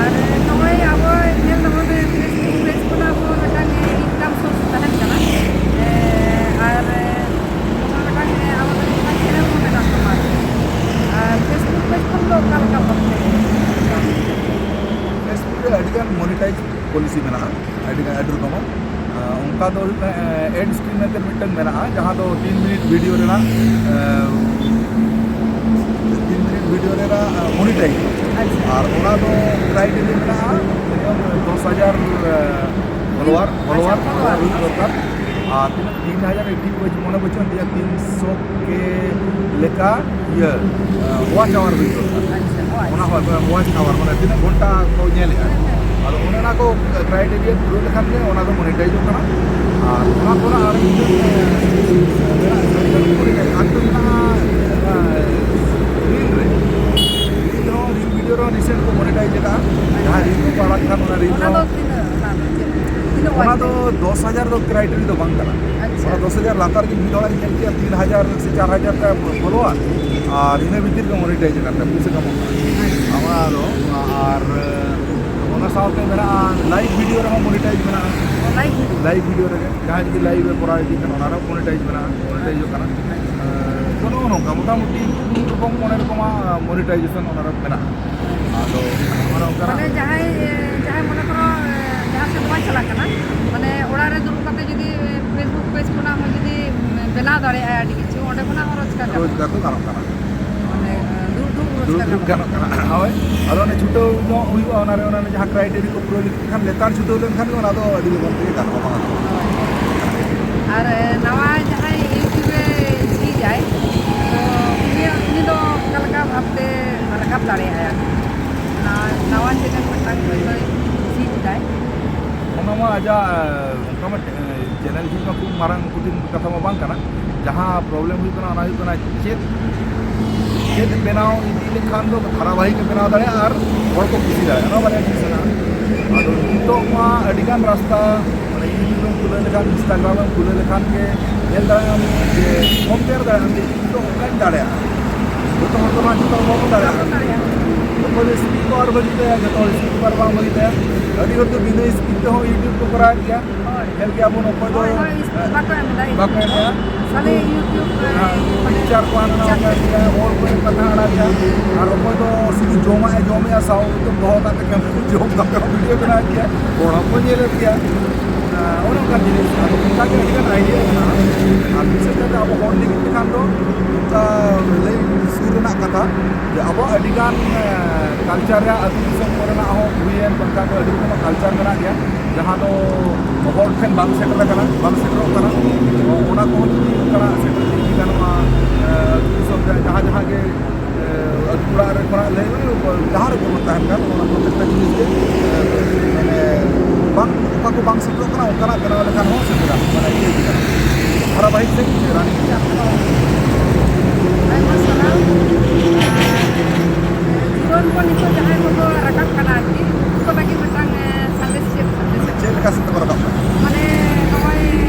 ᱟᱨ ᱱᱚᱜᱼᱚᱭ ᱟᱵᱚ ᱧᱮᱞ ᱫᱟᱵᱚᱱ ᱡᱮ Facebook ᱯᱮᱡᱽ ᱠᱷᱚᱱᱟᱜ ᱟᱵᱚ ᱢᱤᱫᱴᱟᱝ ᱤᱱᱠᱟᱢ ᱥᱳᱨᱥ ᱛᱟᱦᱮᱱ ᱠᱟᱱᱟ᱾ ᱮ, ᱟᱨ ᱱᱚᱜᱼᱚᱭ ᱢᱤᱫᱴᱟᱝ ᱟᱵᱚ ᱢᱤᱫᱴᱟᱝ ᱪᱮᱱᱮᱞ ᱦᱚᱸ ᱢᱮᱱᱟᱜ ᱛᱟᱢᱟ᱾ ᱟᱨ Facebook ᱯᱮᱡᱽ ᱠᱷᱚᱱ ᱫᱚ ᱚᱠᱟ ᱞᱮᱠᱟ ᱵᱷᱟᱵᱽ ᱛᱮ? Facebook ᱨᱮ ᱟᱹᱰᱤᱜᱟᱱ ᱢᱚᱱᱤᱴᱟᱭᱤᱡᱽ ᱯᱚᱞᱤᱥᱤ ᱢᱮᱱᱟᱜᱼᱟ, ᱟᱹᱰᱤᱜᱟᱱ, ᱟᱹᱰᱤ ᱨᱚᱠᱚᱢᱟᱜ᱾ ᱟᱸ, ᱚᱱᱠᱟ ᱫᱚ ᱦᱩᱭᱩᱜ ᱠᱟᱱᱟ, ᱮᱸ, ᱮᱰ ᱥᱠᱨᱤᱱ ᱢᱮᱱᱛᱮ ᱢᱤᱫᱴᱟᱝ ᱢᱮᱱᱟᱜᱼᱟ, ᱡᱟᱦᱟᱸ ᱫᱚ ᱛᱤᱱ ᱢᱤᱱᱤᱴ ᱵᱷᱤᱰᱤᱭᱳ ᱨᱮᱱᱟᱜ, ᱮᱸ, ᱛᱤᱱ ᱢᱤᱱᱤᱴ ᱵᱷᱤᱰᱤᱭᱳ ᱨᱮᱱᱟᱜ, ᱮᱸ, ᱢᱚᱱᱤᱴᱟᱭᱤᱡᱽ᱾ ᱟᱪᱪᱷᱟ᱾ ᱟᱨ ᱚᱱᱟ ᱫᱚ ᱠᱨᱟᱭᱴᱮᱨᱤᱭᱟ ᱢᱮᱱᱟᱜᱼᱟ, ᱢᱤᱱᱤᱢᱟᱢ ᱫᱚᱥ ᱦᱟᱡᱟᱨ, ᱮᱸ, ᱯᱷᱚᱞᱳᱣᱟᱨ, ᱟᱪᱪᱷᱟ, ᱯᱷᱚᱞᱳᱣᱟᱨ, ᱯᱷᱚᱞᱳᱣᱟᱨ᱾ ᱯᱷᱚᱞᱳᱣᱟᱨ ᱦᱩᱭᱩᱜ ᱫᱚᱨᱠᱟᱨ᱾ ᱟᱨ ᱛᱤᱱᱟᱹᱜ ᱛᱤᱱ ᱦᱟᱡᱟᱨ ᱮᱠᱴᱤᱵᱷ ᱵᱟᱹᱪ-, ᱢᱚᱱᱮ ᱵᱟᱹᱪᱩᱜᱼᱟ ᱛᱤᱱᱟᱹᱜ ᱛᱤᱱᱥᱚ ᱠᱮ ᱞᱮᱠᱟ ᱤᱭᱟᱹ, ᱟᱸ, ᱣᱟᱪ ᱟᱣᱟᱨ ᱦᱩᱭᱩᱜ ᱫᱚᱨᱠᱟᱨ᱾ ᱟᱪᱪᱷᱟ, ᱣᱟᱪ᱾ ᱚᱱᱟ ᱦᱚᱸ ᱣᱟᱪ ᱟᱣᱟᱨ, ᱢᱟᱱᱮ ᱛᱤᱱᱟᱹᱜ ᱜᱷᱚᱱᱴᱟ ᱠᱚ ᱧᱮᱞᱮᱜᱼᱟ᱾ ᱦᱮᱸ, ᱦᱮᱸ᱾ ᱟᱫᱚ ᱚᱱᱮ ᱚᱱᱟ ᱠᱚ ᱠᱨᱟᱭᱴᱮᱨᱤᱭᱟ ᱯᱩᱨᱟᱹᱣ ᱞᱮᱠᱷᱟᱱ ᱜᱮ ᱚᱱᱟ ᱫᱚ ᱢᱚᱱᱮᱴᱟᱭᱤᱡᱚᱜ ᱠᱟᱱᱟ᱾ ᱟᱨ ᱚᱱᱟ ᱠᱷᱚᱱᱟᱜ ᱟᱨ ᱢᱤᱫᱴᱟᱝ, ᱟᱸ, ᱢᱮᱱᱟᱜᱼᱟ, ᱟᱨ ᱢᱤᱫᱴᱟᱝ ᱢᱮᱱᱟᱜᱼᱟ, ᱟᱸ, ᱨᱤᱞ ᱨᱮ᱾ ᱨᱤᱞ ᱦᱚᱸ, ᱨᱤᱞ ᱵᱷᱤᱰᱤᱭᱳ ᱨᱮᱦᱚᱸ ᱨᱤᱥᱮᱱᱴ ᱠᱚ ᱢᱚᱱᱮᱴᱟᱭᱤᱡᱽ ᱟᱠᱟᱫᱼᱟ᱾ ᱡᱟᱦᱟᱸ ᱨᱤᱞ ᱠᱚᱠᱚ ᱟᱲᱟᱜ ᱠᱷᱟᱱ ᱚᱱᱟ ᱨᱤᱞ ᱚᱱᱟ ᱫᱚ ᱦᱚᱸ ᱛᱤᱱᱟᱹᱜ? ᱚᱱᱟ ᱫᱚ ᱪᱮᱫ? ᱛᱤᱱᱟᱹᱜ ᱚᱱᱟ ᱣᱟᱪ ᱫᱚ ᱨᱮ? ᱫᱚᱥ ᱦᱟᱡᱟᱨ ᱫᱚ ᱠᱨᱟᱭᱴᱮᱨᱤᱭᱟ ᱫᱚ ᱵᱟᱝ ᱠᱟᱱᱟ᱾ ᱟᱪᱪᱷᱟ᱾ ᱚᱱᱟ ᱫᱚᱥ ᱦᱟᱡᱟᱨ ᱞᱟᱛᱟᱨ ᱜᱮ ᱢᱤᱫ ᱦᱚᱲᱟᱜ ᱤᱧ ᱧᱮᱞ ᱠᱮᱫᱟ, ᱛᱤᱱ ᱦᱟᱡᱟᱨ ᱥᱮ ᱪᱟᱨ ᱦᱟᱡᱟᱨ ᱴᱟ ᱯᱷᱚᱞᱳᱣᱟᱨ, ᱟᱨ ᱤᱱᱟᱹ ᱵᱷᱤᱛᱤᱨ ᱨᱮ ᱢᱚᱱᱮᱴᱟᱭᱤᱡᱽ ᱟᱠᱟᱱ ᱛᱟᱭᱟ, ᱯᱩᱭᱥᱟᱹ ᱠᱟᱢᱟᱜ ᱠᱟᱱᱟ᱾ ᱟᱪᱪᱷᱟ᱾ ᱚᱱᱟ ᱫᱚ, ᱟᱨ ᱚᱱᱟ ᱥᱟᱶᱛᱮ ᱢᱮᱱᱟᱜᱼᱟ, ᱞᱟᱭᱤᱵᱷ ᱵᱷᱤᱰᱤᱭᱳ ᱨᱮᱦᱚᱸ ᱢᱚᱱᱮᱴᱟᱭᱤᱡᱽ ᱢᱮᱱᱟᱜᱼᱟ᱾ Live video? ᱞᱟᱭᱤᱵᱷ ᱵᱷᱤᱰᱤᱭᱳ ᱨᱮᱜᱮ ᱡᱟᱦᱟᱸᱭ ᱡᱩᱫᱤ ᱞᱟᱭᱤᱵᱷ ᱮ ᱠᱚᱨᱟᱣ ᱤᱫᱤ ᱠᱷᱟᱱ ᱚᱱᱟ ᱨᱮᱦᱚᱸ ᱢᱚᱱᱮᱴᱟᱭᱤᱡᱽ ᱢᱮᱱᱟᱜᱼᱟ, ᱢᱚᱱᱮᱴᱟᱭᱤᱡᱚᱜ ᱠᱟᱱᱟ᱾ ᱛᱚ, ᱱᱚᱜᱼᱚ ᱱᱚᱝᱠᱟ ᱢᱚᱴᱟᱢᱩᱴᱤ ᱯᱩᱱ ᱨᱚᱠᱚᱢ, ᱢᱚᱬᱮ ᱨᱚᱠᱚᱢᱟᱜ ᱢᱚᱱᱮᱴᱟᱭᱡᱮᱥᱚᱱ ᱚᱱᱟ ᱨᱮ ᱢᱮᱱᱟᱜᱼᱟ᱾ ᱟᱫᱚ ᱚᱱᱮ ᱚᱱᱠᱟᱱᱟᱜ ᱢᱟᱱᱮ ᱡᱟᱦᱟᱸᱭ, ᱡᱟᱦᱟᱸᱭ ᱢᱚᱱᱮ ᱠᱚᱨᱚ, ᱡᱟᱦᱟᱸ ᱥᱮᱫ ᱵᱟᱭ ᱪᱟᱞᱟᱜ ᱠᱟᱱᱟ, ᱢᱟᱱᱮ ᱚᱲᱟᱜ ᱨᱮ ᱫᱩᱲᱩᱵ ᱠᱟᱛᱮ ᱡᱩᱫᱤ Facebook ᱯᱮᱡᱽ ᱠᱷᱚᱱᱟᱜ ᱦᱚᱸ ᱡᱩᱫᱤ ᱵᱮᱱᱟᱣ ᱫᱟᱲᱮᱭᱟᱜᱼᱟᱭ ᱟᱹᱰᱤ ᱠᱤᱪᱷᱩ, ᱚᱸᱰᱮ ᱠᱷᱚᱱᱟᱜ ᱦᱚᱸ ᱨᱳᱡᱽᱜᱟᱨ ᱜᱟᱱᱚᱜᱼᱟ᱾ ᱨᱳᱡᱽᱜᱟᱨ ᱫᱚ ᱜᱟᱱᱚᱜ ᱠᱟᱱᱟ᱾ ᱢᱟᱱᱮ, ᱫᱩᱲᱩᱵ ᱫᱩᱲᱩᱵ ᱨᱳᱡᱽᱜᱟᱨ ᱫᱩᱲᱩᱵ ᱜᱟᱱᱚᱜ ᱜᱟᱱᱚᱜ ᱠᱟᱱᱟ᱾ ᱦᱳᱭ, ᱟᱫᱚ ᱚᱱᱮ ᱪᱷᱩᱴᱟᱹᱣ ᱧᱚᱜ ᱦᱩᱭᱩᱜᱼᱟ, ᱚᱱᱟ ᱨᱮ, ᱚᱱᱟ ᱨᱮ ᱡᱟᱦᱟᱸ ᱠᱨᱟᱭᱴᱮᱨᱤᱭᱟ ᱠᱚ ᱯᱩᱨᱟᱹᱣ ᱞᱮᱠᱷᱟᱱ, ᱞᱮᱛᱟᱲ ᱪᱷᱩᱴᱟᱹᱣ ᱞᱮᱱᱠᱷᱟᱱ ᱜᱮ ᱚᱱᱟ ᱫᱚ ᱟᱹᱰᱤ ᱞᱚᱜᱚᱱ ᱛᱮᱜᱮ ᱜᱟᱱᱚᱜᱼᱟ, ᱵᱟᱝ ᱜᱟᱱᱚᱜᱼᱟ? ᱟᱨ ᱱᱟᱣᱟ ᱡᱟᱦᱟᱸᱭ YouTube ᱮ ᱡᱷᱤᱡᱟᱭ, ᱛᱚ ᱩᱱᱤ, ᱩᱱᱤ ᱫᱚ ᱚᱠᱟ ᱞᱮᱠᱟ ᱵᱷᱟᱵᱽᱛᱮ ᱨᱟᱠᱟᱵ ᱫᱟᱲᱮᱭᱟᱜᱼᱟᱭ ᱟᱨᱠᱤ? ᱱᱟᱣᱟ, ᱱᱟᱣᱟ ᱪᱮᱱᱮᱞ ᱢᱤᱫᱴᱟᱝ ᱦᱚᱭᱛᱳᱭ ᱡᱷᱤᱡ ᱫᱟᱭ᱾ ᱚᱱᱟ ᱢᱟ ᱟᱡᱟᱜ, ᱚᱱᱠᱟ ᱢᱟ, ᱪᱮᱱᱮᱞ ᱡᱷᱤᱡ ᱢᱟ ᱠᱷᱩᱵ ᱢᱟᱨᱟᱝ ᱠᱚᱴᱷᱤᱱ ᱠᱟᱛᱷᱟ ᱢᱟ ᱵᱟᱝ ᱠᱟᱱᱟ᱾ ᱡᱟᱦᱟᱸ ᱯᱨᱚᱵᱞᱮᱢ ᱦᱩᱭᱩᱜ ᱠᱟᱱᱟ, ᱚᱱᱟ ᱦᱩᱭᱩᱜ ᱠᱟᱱᱟ ᱪᱮᱫ, ᱪᱮᱫ ᱵᱮᱱᱟᱣ ᱤᱫᱤ ᱞᱮᱠᱷᱟᱱ ᱫᱚ ᱫᱷᱟᱨᱟᱵᱟᱦᱤᱠ ᱮ ᱵᱮᱱᱟᱣ ᱫᱟᱲᱮᱭᱟᱜᱼᱟ ᱟᱨ ᱦᱚᱲ ᱠᱚ ᱠᱩᱥᱤ ᱫᱟᱲᱮᱭᱟᱜᱼᱟ, ᱚᱱᱟ ᱵᱟᱨᱭᱟ ᱡᱤᱱᱤᱥ ᱢᱮᱱᱟᱜᱼᱟ᱾ ᱟᱫᱚ ᱱᱤᱛᱚᱜ ᱢᱟ ᱟᱹᱰᱤᱜᱟᱱ ᱨᱟᱥᱛᱟ, ᱢᱟᱱᱮ YouTube ᱮᱢ ᱠᱷᱩᱞᱟᱹᱣ ᱞᱮᱠᱷᱟᱱ, Instagram ᱮᱢ ᱠᱷᱩᱞᱟᱹᱣ ᱞᱮᱠᱷᱟᱱ ᱜᱮ ᱧᱮᱞ ᱫᱟᱲᱮᱭᱟᱜ ᱟᱢ ᱡᱮ ᱠᱚᱢᱯᱮᱭᱟᱨ ᱫᱟᱲᱮᱭᱟᱜ ᱟᱢ ᱡᱮ ᱤᱧ ᱫᱚ ᱚᱱᱠᱟᱧ ᱫᱟᱲᱮᱭᱟᱜᱼᱟ᱾ ᱡᱚᱛᱚ ᱦᱚᱲ ᱫᱚ ᱵᱟᱝ, ᱡᱚᱛᱚ ᱦᱚᱲ ᱵᱟᱵᱚᱱ ᱫᱟᱲᱮᱭᱟᱜᱼᱟ᱾ ᱵᱟᱵᱚᱱ ᱫᱟᱲᱮᱭᱟᱜᱼᱟ᱾ ᱚᱠᱚᱭ ᱫᱚ ᱥᱠᱤᱞ ᱯᱟᱣᱟᱨ ᱵᱟᱹᱱᱩᱜ ᱛᱟᱭᱟ, ᱡᱚᱛᱚ ᱦᱚᱲ ᱥᱠᱤᱞ ᱯᱟᱣᱟᱨ ᱵᱟᱝ ᱵᱷᱟᱹᱜᱤ ᱛᱟᱭᱟ᱾ ᱟᱹᱰᱤ ᱦᱚᱲ ᱫᱚ ᱵᱤᱱᱟᱹ ᱥᱠᱤᱞ ᱛᱮᱦᱚᱸ YouTube ᱠᱚ ᱠᱚᱨᱟᱣᱮᱫ ᱜᱮᱭᱟ᱾ ᱦᱳᱭ᱾ ᱧᱮᱞ ᱜᱮᱭᱟ ᱵᱚᱱ, ᱚᱠᱚᱭ ᱫᱚ, ᱦᱳᱭ, ᱦᱳᱭ, ᱵᱟᱠᱚ ᱮᱢ ᱮᱫᱟ᱾ ᱵᱟᱠᱚ ᱮᱢ ᱮᱫᱟ᱾ ᱠᱷᱟᱹᱞᱤ YouTube ᱨᱮ, ᱦᱮᱸ, ᱢᱟᱱᱮ, ᱯᱤᱠᱪᱟᱨ ᱠᱚ ᱦᱟᱱᱟ ᱱᱟᱣᱟ ᱯᱤᱠᱪᱟᱨ ᱧᱮᱞ ᱜᱮᱭᱟ, ᱚᱞ ᱠᱚ ᱠᱟᱛᱷᱟ ᱟᱲᱟᱜ ᱜᱮᱭᱟ᱾ ᱟᱨ ᱚᱠᱚᱭ ᱫᱚ ᱥᱩᱫᱷᱩ ᱡᱚᱢᱟᱜ ᱮ ᱡᱚᱢᱮᱜᱼᱟ, ᱥᱟᱶ ᱫᱚᱦᱚ ᱠᱟᱛᱮ ᱠᱟᱹᱢᱤ ᱡᱚᱢ ᱠᱟᱛᱮ ᱦᱚᱸ ᱵᱷᱤᱰᱤᱭᱳ ᱵᱮᱱᱟᱣ ᱜᱮᱭᱟ, ᱦᱚᱲ ᱦᱚᱸᱠᱚ ᱧᱮᱞᱮᱫ ᱜᱮᱭᱟ᱾ ᱟᱨ ᱚᱱᱮ ᱚᱱᱠᱟᱱ ᱡᱤᱱᱤᱥ, ᱟᱫᱚ ᱚᱱᱠᱟ ᱜᱮ ᱟᱹᱰᱤᱜᱟᱱ ᱟᱭᱰᱤᱭᱟ ᱢᱮᱱᱟᱜᱼᱟ᱾ ᱟᱨ ᱵᱤᱥᱮᱥ ᱠᱟᱭᱛᱮ ᱟᱵᱚ ᱦᱚᱲ ᱞᱟᱹᱜᱤᱫ ᱛᱮᱠᱷᱟᱱ ᱫᱚ ᱚᱱᱠᱟ ᱞᱟᱹᱭ ᱥᱩᱨ ᱨᱮᱱᱟᱜ ᱠᱟᱛᱷᱟ ᱡᱮ ᱟᱵᱚᱣᱟᱜ ᱟᱹᱰᱤᱜᱟᱱ, ᱮ, ᱠᱟᱞᱪᱟᱨ ᱨᱮᱭᱟᱜ, ᱟᱹᱛᱩ ᱫᱤᱥᱚᱢ ᱠᱚᱨᱮᱱᱟᱜ ᱦᱚᱸ ᱦᱩᱭᱮᱱ, ᱵᱟᱝᱠᱷᱟᱱ ᱫᱚ ᱟᱹᱰᱤ ᱨᱚᱠᱚᱢᱟᱜ ᱠᱟᱞᱪᱟᱨ ᱢᱮᱱᱟᱜ ᱜᱮᱭᱟ᱾ ᱡᱟᱦᱟᱸ ᱫᱚ ᱦᱚᱲ ᱴᱷᱮᱱ ᱵᱟᱝ ᱥᱮᱴᱮᱨ ᱟᱠᱟᱱᱟ, ᱵᱟᱝ ᱥᱮᱴᱮᱨᱚᱜ ᱠᱟᱱᱟ, ᱚᱱᱟ ᱠᱚᱦᱚᱸ ᱡᱩᱫᱤ ᱚᱱᱠᱟᱱᱟᱜ ᱥᱮᱴᱮᱨ ᱤᱫᱤ ᱜᱟᱱᱚᱜᱼᱟ᱾ ᱮ, ᱟᱹᱛᱩ ᱫᱤᱥᱚᱢ ᱨᱮ ᱡᱟᱦᱟᱸ ᱡᱟᱦᱟᱸ ᱜᱮ, ᱮ, ᱟᱹᱛᱩ ᱚᱲᱟᱜ ᱨᱮ ᱠᱷᱚᱱᱟᱜ ᱞᱟᱹᱭ ᱢᱮ, ᱡᱟᱦᱟᱸ ᱨᱮᱜᱮ ᱵᱚᱱ ᱛᱟᱦᱮᱱ ᱠᱟᱱ, ᱚᱱᱟ ᱯᱨᱚᱛᱮᱠᱴᱟ ᱡᱤᱱᱤᱥ ᱜᱮ, ᱮ, ᱢᱟᱱᱮ ᱵᱟᱝ, ᱚᱠᱟ ᱠᱚ ᱵᱟᱝ ᱥᱮᱴᱮᱨᱚᱜ ᱠᱟᱱᱟ, ᱚᱱᱠᱟᱱᱟᱜ ᱵᱮᱱᱟᱣ ᱞᱮᱠᱷᱟᱱ ᱦᱚᱸ ᱥᱮᱴᱮᱨᱟ, ᱢᱟᱱᱮ ᱤᱭᱟᱹ ᱤᱫᱤ ᱜᱟᱱᱚᱜᱼᱟ᱾ ᱫᱷᱟᱨᱟᱵᱟᱦᱤᱠ ᱛᱮ running ᱤᱫᱤ ᱜᱟᱱᱚᱜᱼᱟ᱾ ᱟᱭᱢᱟ ᱥᱟᱨᱦᱟᱣ᱾ ᱟᱨ ᱡᱩᱣᱟᱹᱱ ᱠᱚ ᱱᱤᱛᱚᱜ ᱡᱟᱦᱟᱸᱭ ᱠᱚᱠᱚ ᱨᱟᱠᱟᱵ ᱠᱟᱱᱟ ᱟᱨᱠᱤ, ᱩᱱᱠᱩ ᱠᱚ ᱞᱟᱹᱜᱤᱫ ᱢᱤᱫᱴᱟᱝ, ᱮ, ᱥᱟᱸᱫᱮᱥ ᱪᱮᱫ ᱥᱟᱸᱫᱮᱥ ᱮᱢ? ᱪᱮᱫ ᱞᱮᱠᱟ ᱥᱮᱫ ᱛᱮᱠᱚ ᱨᱟᱠᱟᱵ ᱠᱟᱱᱟ? ᱢᱟᱱᱮ ᱱᱚᱜᱼᱚᱭ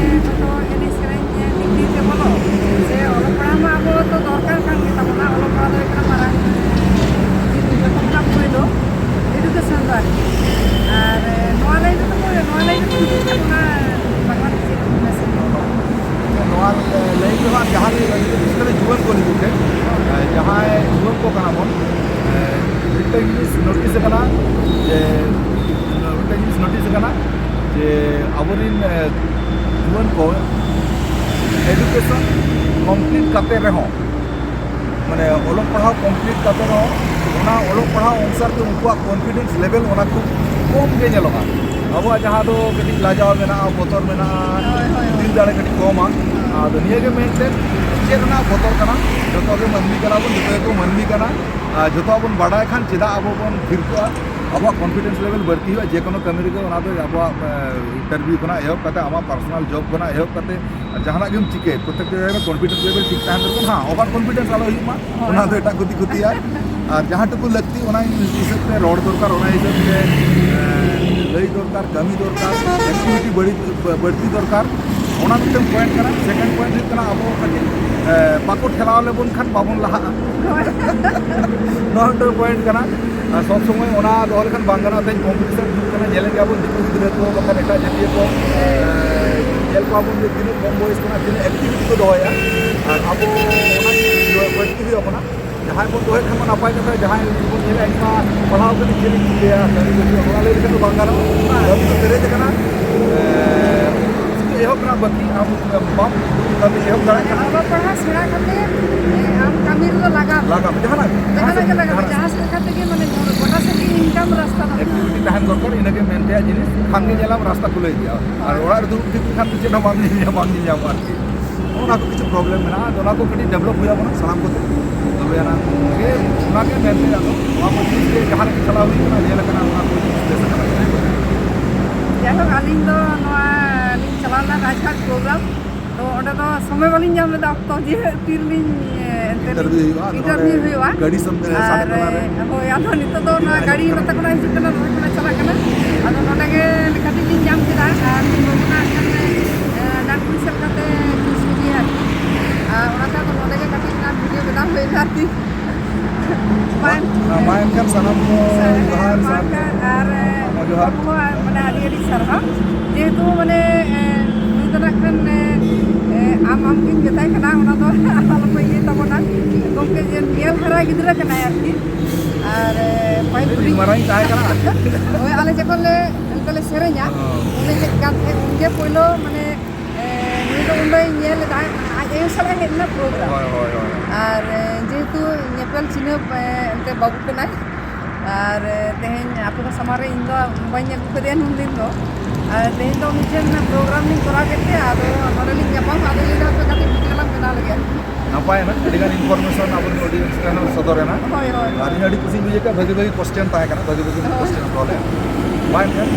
ᱡᱚᱛᱚ ᱮᱱᱮᱡ ᱥᱮᱨᱮᱧ ᱫᱤᱠ ᱫᱤᱭᱮ ᱛᱮ ᱵᱚᱞᱚ, ᱥᱮ ᱚᱞᱚᱜ ᱯᱟᱲᱦᱟᱣ ᱢᱟ ᱟᱵᱚ ᱫᱚ ᱫᱚᱨᱠᱟᱨ ᱠᱟᱱ ᱜᱮᱛᱟ ᱵᱚᱱᱟ, ᱚᱞᱚᱜ ᱯᱟᱲᱦᱟᱣ ᱫᱚ ᱦᱩᱭᱩᱜ ᱠᱟᱱᱟ ᱢᱟᱨᱟᱝ ᱡᱤᱱᱤᱥ, ᱡᱚᱛᱚ ᱠᱷᱚᱱᱟᱜ ᱯᱳᱭᱞᱳ education ᱫᱚ ᱟᱨᱠᱤ᱾ ᱟᱨ ᱱᱚᱣᱟ ᱞᱟᱹᱭ ᱛᱮᱫᱚ ᱠᱚ, ᱱᱚᱣᱟ ᱞᱟᱹᱭ ᱛᱮᱫᱚ ᱦᱤᱡᱩᱜ ᱠᱟᱱᱟ ᱵᱟᱝᱞᱟ ᱛᱮ ᱪᱮᱫ ᱠᱚ message ᱠᱚ? ᱱᱚᱣᱟ ᱞᱟᱹᱭ ᱫᱚ ᱦᱟᱸᱜ ᱡᱟᱦᱟᱸ ᱞᱟᱹᱭ ᱫᱚ ᱡᱩᱣᱟᱹᱱ ᱠᱚ ᱞᱟᱹᱜᱤᱫ ᱛᱮ, ᱡᱟᱦᱟᱸᱭ ᱡᱩᱣᱟᱹᱱ ᱠᱚ ᱠᱟᱱᱟ ᱵᱚᱱ, ᱢᱤᱫᱴᱮᱱ ᱡᱤᱱᱤᱥ notice ᱟᱠᱟᱱᱟ ᱡᱮ, ᱢᱤᱫᱴᱮᱱ ᱡᱤᱱᱤᱥ notice ᱟᱠᱟᱱᱟ ᱡᱮ ᱟᱵᱚᱨᱮᱱ, ᱮ, ᱡᱩᱣᱟᱹᱱ ᱠᱚ education complete ᱠᱟᱛᱮ ᱨᱮᱦᱚᱸ, ᱢᱟᱱᱮ ᱚᱞᱚᱜ ᱯᱟᱲᱦᱟᱣ complete ᱠᱟᱛᱮ ᱨᱮᱦᱚᱸ, ᱚᱱᱟ ᱚᱞᱚᱜ ᱯᱟᱲᱦᱟᱣ ᱚᱱᱩᱥᱟᱨ ᱛᱮ ᱩᱱᱠᱩᱣᱟᱜ confidence level ᱚᱱᱟ ᱠᱷᱩᱵ ᱠᱚᱢ ᱜᱮ ᱧᱮᱞᱚᱜᱼᱟ᱾ ᱟᱵᱚᱣᱟᱜ ᱡᱟᱦᱟᱸ ᱫᱚ ᱠᱟᱹᱴᱤᱡ ᱞᱟᱡᱟᱣ ᱢᱮᱱᱟᱜᱼᱟ, ᱵᱚᱛᱚᱨ ᱢᱮᱱᱟᱜᱼᱟ, ᱦᱳᱭ, ᱦᱳᱭ, ᱦᱳᱭ᱾ ᱫᱤᱞ ᱫᱟᱲᱮ ᱠᱟᱹᱴᱤᱡ ᱠᱚᱢᱟ᱾ ᱟᱫᱚ ᱱᱤᱭᱟᱹ ᱜᱮ ᱢᱮᱱᱛᱮ ᱪᱮᱫ ᱨᱮᱱᱟᱜ ᱵᱚᱛᱚᱨ ᱠᱟᱱᱟ? ᱡᱚᱛᱚ ᱜᱮ ᱢᱟᱹᱱᱢᱤ ᱠᱟᱱᱟ ᱵᱚᱱ, ᱡᱚᱛᱚ ᱜᱮᱠᱚ ᱢᱟᱹᱱᱢᱤ ᱠᱟᱱᱟ᱾ ᱟᱨ ᱡᱚᱛᱚᱣᱟᱜ ᱵᱚᱱ ᱵᱟᱰᱟᱭ ᱠᱷᱟᱱ ᱪᱮᱫᱟᱜ ᱟᱵᱚ ᱵᱚᱱ ᱛᱷᱤᱨ ᱠᱚᱜᱼᱟ? ᱟᱵᱚᱣᱟᱜ confidence level ᱵᱟᱹᱲᱛᱤ ᱦᱩᱭᱩᱜᱼᱟ, ᱡᱮ ᱠᱳᱱᱳ ᱠᱟᱹᱢᱤ ᱨᱮᱜᱮ ᱚᱱᱟ ᱫᱚ ᱟᱵᱚᱣᱟᱜ, ᱮ, interview ᱠᱷᱚᱱᱟᱜ ᱮᱦᱚᱵ ᱠᱟᱛᱮ, ᱟᱢᱟᱜ personal job ᱠᱷᱚᱱᱟᱜ ᱮᱦᱚᱵ ᱠᱟᱛᱮ, ᱟᱨ ᱡᱟᱦᱟᱱᱟᱜ ᱜᱮᱢ ᱪᱤᱠᱟᱹᱭ, ᱯᱨᱚᱛᱮᱠ ᱡᱟᱭᱜᱟ ᱨᱮ confidence level ᱴᱷᱤᱠ ᱛᱟᱦᱮᱱ ᱫᱚᱨᱠᱟᱨ᱾ ᱦᱮᱸ, over confidence ᱟᱞᱚ ᱦᱩᱭᱩᱜ ᱢᱟ, ᱦᱳᱭ, ᱚᱱᱟ ᱫᱚ ᱦᱳᱭ᱾ ᱮᱴᱟᱜ ᱠᱚ ᱫᱤᱠ ᱠᱷᱚᱛᱤᱭᱟ᱾ ᱟᱨ ᱡᱟᱦᱟᱸ ᱴᱩᱠᱩ ᱞᱟᱹᱠᱛᱤ, ᱚᱱᱟ ᱦᱤᱥᱟᱹᱵ ᱛᱮ ᱨᱚᱲ ᱫᱚᱨᱠᱟᱨ, ᱚᱱᱟ ᱦᱤᱥᱟᱹᱵ ᱛᱮ, ᱮ, ᱞᱟᱹᱭ ᱫᱚᱨᱠᱟᱨ, ᱠᱟᱹᱢᱤ ᱫᱚᱨᱠᱟᱨ, activity ᱵᱟᱹᱲᱤ-, ᱵᱟᱹᱲᱛᱤ ᱫᱚᱨᱠᱟᱨ᱾ ᱚᱱᱟ ᱢᱤᱫᱴᱟᱝ point ᱠᱟᱱᱟ᱾ Second point ᱦᱩᱭᱩᱜ ᱠᱟᱱᱟ, ᱟᱵᱚ ᱠᱟᱹᱴᱤᱡ, ᱮ, ᱵᱟᱠᱚ ᱴᱷᱮᱞᱟᱣ ᱞᱮᱵᱚᱱ ᱠᱷᱟᱱ ᱵᱟᱵᱚᱱ ᱞᱟᱦᱟᱜᱼᱟ᱾ ᱱᱚᱣᱟ ᱢᱤᱫᱴᱟᱝ point ᱠᱟᱱᱟ᱾ ᱟᱨ ᱥᱚᱵᱽ ᱥᱚᱢᱚᱭ ᱚᱱᱟ ᱫᱚᱦᱚ ᱞᱮᱠᱷᱟᱱ ᱵᱟᱝ ᱜᱟᱱᱚᱜᱼᱟ᱾ ᱛᱮᱦᱮᱧ competition ᱡᱩᱜᱽ ᱠᱟᱱᱟ, ᱧᱮᱞᱮᱫ ᱜᱮᱭᱟ ᱵᱚᱱ ᱫᱤᱠᱩ ᱜᱤᱫᱽᱨᱟᱹ ᱠᱚ, ᱵᱟᱠᱷᱟᱱ ᱮᱴᱟᱜ ᱡᱟᱹᱛᱤᱭᱟᱹ ᱠᱚ, ᱮ, ᱧᱮᱞ ᱠᱚᱣᱟ ᱵᱚᱱ ᱡᱮ ᱛᱤᱱᱟᱹᱜ ᱠᱚᱢ ᱵᱚᱭᱮᱥ ᱠᱷᱚᱱᱟᱜ ᱛᱤᱱᱟᱹᱜ activity ᱠᱚ ᱫᱚᱦᱚᱭᱟ᱾ ᱟᱨ ᱟᱵᱚ ᱚᱱᱟ ᱵᱟᱹᱲᱛᱤ ᱦᱩᱭᱩᱜ ᱟᱵᱚᱱᱟ᱾ ᱡᱟᱦᱟᱸᱭ ᱵᱚᱱ ᱫᱚᱦᱚᱭ ᱠᱷᱟᱱ ᱢᱟ ᱱᱟᱯᱟᱭ ᱠᱟᱛᱷᱟ, ᱡᱟᱦᱟᱸᱭ ᱵᱚᱱ ᱧᱮᱞᱟ ᱤᱧ ᱢᱟ ᱯᱟᱲᱦᱟᱣ ᱠᱟᱛᱮ ᱪᱮᱫ ᱤᱧ ᱪᱤᱠᱟᱹᱭᱟ, ᱠᱟᱹᱢᱤ ᱵᱟᱹᱪᱩᱜᱼᱟ, ᱚᱱᱟ ᱞᱟᱹᱭ ᱞᱮᱠᱷᱟᱱ ᱫᱚ ᱵᱟᱝ ᱜᱟᱱᱚᱜᱼᱟ᱾ ᱠᱟᱹᱢᱤ ᱫᱚ ᱯᱮᱨᱮᱡ ᱟᱠᱟᱱᱟ᱾ ᱮ, ᱥᱩᱫᱷᱩ ᱮᱦᱚᱵ ᱨᱮᱱᱟᱜ ᱵᱟᱹᱠᱤ, ᱟᱢ ᱵᱟᱢ ᱠᱟᱹᱢᱤ ᱮᱦᱚᱵ ᱫᱟᱲᱮᱭᱟᱜ ᱠᱟᱱᱟ᱾ ᱚᱞᱚᱜ ᱯᱟᱲᱦᱟᱜ ᱥᱮᱬᱟ ᱠᱟᱛᱮ ᱟᱢ ᱠᱟᱹᱢᱤ ᱨᱮᱫᱚ ᱞᱟᱜᱟᱣ ᱢᱮ᱾ ᱞᱟᱜᱟᱣ ᱢᱮ, ᱡᱟᱦᱟᱱᱟᱜ ᱜᱮ᱾ ᱡᱟᱦᱟᱱᱟᱜ ᱜᱮ ᱞᱟᱜᱟᱣ ᱢᱮ, ᱡᱟᱦᱟᱸ ᱥᱮᱫ ᱠᱷᱟᱱ ᱛᱮᱜᱮ ᱢᱟᱱᱮ ᱜᱚᱴᱟ ᱥᱮᱫ ᱜᱮ income ᱨᱟᱥᱛᱟ ᱫᱚ ᱢᱮᱱᱟᱜᱼᱟ᱾ Activity ᱛᱟᱦᱮᱱ ᱫᱚᱨᱠᱟᱨ, ᱤᱱᱟᱹᱜᱮ ᱢᱮᱱ ᱛᱮᱭᱟᱜ ᱡᱤᱱᱤᱥ᱾ ᱠᱷᱟᱱ ᱜᱮ ᱧᱮᱞᱟᱢ ᱨᱟᱥᱛᱟ ᱠᱷᱩᱞᱟᱹᱣ ᱤᱫᱤᱜᱼᱟ, ᱟᱨ ᱚᱲᱟᱜ ᱨᱮ ᱫᱩᱲᱩᱵ ᱛᱤᱸᱜᱩ ᱠᱷᱟᱱ ᱫᱚ ᱪᱮᱫ ᱦᱚᱸ ᱵᱟᱢ ᱧᱮᱞ ᱧᱟᱢᱟ, ᱵᱟᱢ ᱧᱮᱞ ᱧᱟᱢᱟ ᱟᱨᱠᱤ᱾ ᱚᱱᱟ ᱠᱚ ᱠᱟᱹᱴᱤᱡ ᱰᱮᱵᱷᱞᱚᱯ ᱦᱩᱭ ᱟᱵᱚᱱᱟ ᱥᱟᱱᱟᱢ ᱠᱚᱛᱮ, ᱛᱚᱵᱮ ᱟᱱᱟᱜ ᱜᱮ᱾ ᱚᱱᱟᱜᱮ ᱢᱮᱱ ᱛᱮᱭᱟᱜ ᱫᱚ, ᱱᱚᱣᱟ ᱠᱚ ᱡᱤᱱᱤᱥ ᱜᱮ ᱡᱟᱦᱟᱸ ᱨᱮᱜᱮ ᱪᱟᱞᱟᱣ ᱦᱩᱭ ᱠᱟᱱᱟ, ᱧᱮᱞ ᱟᱠᱟᱱᱟ, ᱚᱱᱟ ᱠᱚ ᱡᱤᱱᱤᱥ ᱵᱮᱥ ᱟᱠᱟᱱᱟ᱾ ᱡᱟᱭᱦᱳᱠ, ᱟᱹᱞᱤᱧ ᱫᱚ ᱱᱚᱣᱟ ᱞᱤᱧ ᱪᱟᱞᱟᱣ ᱞᱮᱱᱟ ᱨᱟᱡᱽᱜᱷᱟᱴ ᱯᱨᱳᱜᱨᱟᱢ᱾ ᱛᱚ ᱚᱸᱰᱮ ᱫᱚ ᱥᱚᱢᱚᱭ ᱵᱟᱹᱞᱤᱧ ᱧᱟᱢ ᱞᱮᱫᱟ, ᱚᱠᱛᱚ ᱡᱮ ᱛᱤᱨᱮᱞᱤᱧ ᱮᱱᱛᱮ ᱤᱱᱴᱟᱨᱵᱷᱤᱭᱩ ᱦᱩᱭᱩᱜᱼᱟ, ᱟᱫᱚ ᱤᱱᱴᱟᱨᱵᱷᱤᱭᱩ ᱱᱚᱰᱮ ᱦᱩᱭᱩᱜᱼᱟ᱾ ᱜᱟᱹᱰᱤ ᱥᱟᱢᱱᱮ ᱨᱮ ᱥᱟᱰᱮ ᱟᱨ ᱠᱟᱱᱟ ᱨᱮ᱾ ᱦᱳᱭ, ᱟᱫᱚ ᱱᱤᱛᱚᱜ ᱫᱚ ᱱᱚᱣᱟ ᱜᱟᱹᱰᱤ ᱱᱚᱛᱮ ᱠᱷᱚᱱᱟᱜ ᱦᱤᱡᱩᱜ ᱠᱟᱱᱟ, ᱱᱚᱛᱮ ᱠᱷᱚᱱᱟᱜ ᱪᱟᱞᱟᱜ ᱠᱟᱱᱟ᱾ ᱟᱫᱚ ᱱᱚᱰᱮ ᱜᱮ ᱠᱟᱹᱴᱤᱡ ᱞᱤᱧ ᱧᱟᱢ ᱠᱮᱫᱟ, ᱟᱨ ᱢᱤᱫ ᱵᱟᱹᱵᱩ ᱱᱟᱜ ᱠᱷᱟᱱ ᱰᱟᱱ ᱠᱩᱲᱤ ᱥᱮᱫ ᱞᱮᱠᱟᱛᱮ ᱪᱩᱥ ᱠᱮᱫᱮᱭᱟ ᱟᱨᱠᱤ᱾ ᱟᱨ ᱚᱱᱟᱛᱮ ᱟᱫᱚ ᱱᱚᱰᱮ ᱜᱮ ᱠᱟᱹᱴᱤᱡ ᱚᱱᱟ ᱵᱷᱤᱰᱤᱭᱳ ᱵᱮᱱᱟᱣ ᱦᱩᱭᱱᱟ ᱟᱨᱠᱤ᱾ ᱵᱟᱝ ᱢᱟ ᱮᱱᱠᱷᱟᱱ ᱥᱟᱱᱟᱢ ᱠᱚ ᱡᱚᱦᱟᱨ, ᱢᱟ ᱥᱟᱨ᱾ ᱮᱱᱠᱷᱟᱱ ᱟᱨ ᱦᱚᱲᱢᱚ ᱡᱚᱦᱟᱨ᱾ ᱟᱵᱚ ᱦᱚᱸ ᱢᱟᱱᱮ ᱟᱹᱰᱤ ᱟᱹᱰᱤ ᱥᱟᱨᱦᱟᱣ, ᱡᱮᱦᱮᱛᱩ ᱢᱟᱱᱮ ᱱᱩᱭ ᱫᱚ ᱱᱟᱜ ᱠᱷᱟᱱ ᱟᱢ ᱟᱢ ᱜᱤᱧ ᱢᱮᱛᱟᱭ ᱠᱟᱱᱟ, ᱚᱱᱟ ᱫᱚ ᱟᱞᱚ ᱠᱚ ᱤᱭᱟᱹᱭ ᱛᱟᱵᱚᱱᱟ ᱜᱚᱢᱠᱮ, ᱡᱮ ᱧᱮᱞ ᱦᱟᱨᱟ ᱜᱤᱫᱽᱨᱟᱹ ᱠᱟᱱᱟᱭ ᱟᱨᱠᱤ᱾ ᱟᱨ ᱯᱟᱹᱦᱤᱞ ᱤᱧ ᱦᱩᱰᱤᱧ ᱢᱟᱨᱟᱝ ᱤᱧ ᱛᱟᱦᱮᱸ ᱠᱟᱱᱟ᱾ ᱦᱳᱭ, ᱟᱞᱮ ᱡᱚᱠᱷᱚᱱ ᱞᱮ ᱚᱱᱠᱟ ᱞᱮ ᱥᱮᱨᱮᱧᱟ, ᱦᱚᱸ᱾ ᱩᱱᱤ ᱦᱮᱡ ᱠᱟᱱ ᱛᱟᱦᱮᱸᱫ, ᱩᱱᱜᱮ ᱯᱳᱭᱞᱳ ᱢᱟᱱᱮ ᱮ, ᱱᱩᱭ ᱫᱚ ᱩᱱ ᱫᱚᱭ ᱧᱮᱞ ᱞᱮᱫᱟ, ᱟᱡ ᱟᱭᱳ ᱥᱟᱞᱟᱜ ᱦᱮᱡ ᱞᱮᱱᱟ ᱯᱨᱳᱜᱨᱟᱢ᱾ ᱦᱳᱭ, ᱦᱳᱭ, ᱦᱳᱭ᱾ ᱟᱨ ᱮ, ᱡᱮᱦᱮᱛᱩ ᱧᱮᱯᱮᱞ ᱪᱤᱱᱦᱟᱹᱯ ᱮ, ᱮᱱᱛᱮ ᱵᱟᱹᱵᱩ ᱠᱟᱱᱟᱭ, ᱟᱨ ᱮ, ᱛᱮᱦᱮᱧ ᱟᱯᱮ ᱠᱚ ᱥᱟᱢᱟᱝ ᱨᱮ ᱤᱧ ᱫᱚ ᱵᱟᱹᱧ ᱟᱹᱜᱩ ᱠᱟᱫᱮᱭᱟ ᱱᱩᱱ ᱫᱤᱱ ᱫᱚ, ᱟᱨ ᱛᱮᱦᱮᱧ ᱫᱚ ᱩᱱᱤ ᱴᱷᱮᱱ ᱯᱨᱳᱜᱨᱟᱢ ᱞᱤᱧ ᱠᱚᱨᱟᱣ ᱠᱮᱫ ᱛᱮ, ᱟᱫᱚ ᱱᱚᱰᱮ ᱞᱤᱧ ᱧᱟᱯᱟᱢ, ᱟᱫᱚ ᱞᱟᱹᱭ ᱫᱟ ᱦᱟᱯᱮ ᱠᱟᱹᱴᱤᱡ ᱵᱷᱤᱰᱤᱭᱳ ᱞᱟᱝ ᱵᱮᱱᱟᱣ ᱞᱮᱜᱮ᱾ ᱱᱟᱯᱟᱭ ᱮᱱᱟ, ᱟᱹᱰᱤ ᱜᱟᱱ ᱤᱱᱯᱷᱚᱨᱢᱮᱥᱚᱱ ᱟᱵᱚ ᱱᱚᱰᱮ ᱥᱚᱫᱚᱨ ᱮᱱᱟ᱾ ᱦᱳᱭ, ᱦᱳᱭ᱾ ᱟᱨ ᱤᱧ ᱟᱹᱰᱤ ᱠᱩᱥᱤᱧ ᱵᱩᱡᱷᱟᱹᱣ ᱠᱮᱫᱟ, ᱵᱷᱟᱹᱜᱤ ᱵᱷᱟᱹᱜᱤ ᱠᱚᱥᱪᱮᱱ ᱛᱟᱦᱮᱸ ᱠᱟᱱᱟ, ᱵᱷᱟᱹᱜᱤ ᱵᱷᱟᱹᱜᱤ ᱠᱚᱥᱪᱮᱱ ᱫᱚᱦᱚ ᱞᱮᱫᱼᱟ᱾ ᱵᱟᱭ ᱮᱱᱠᱷᱟᱱ,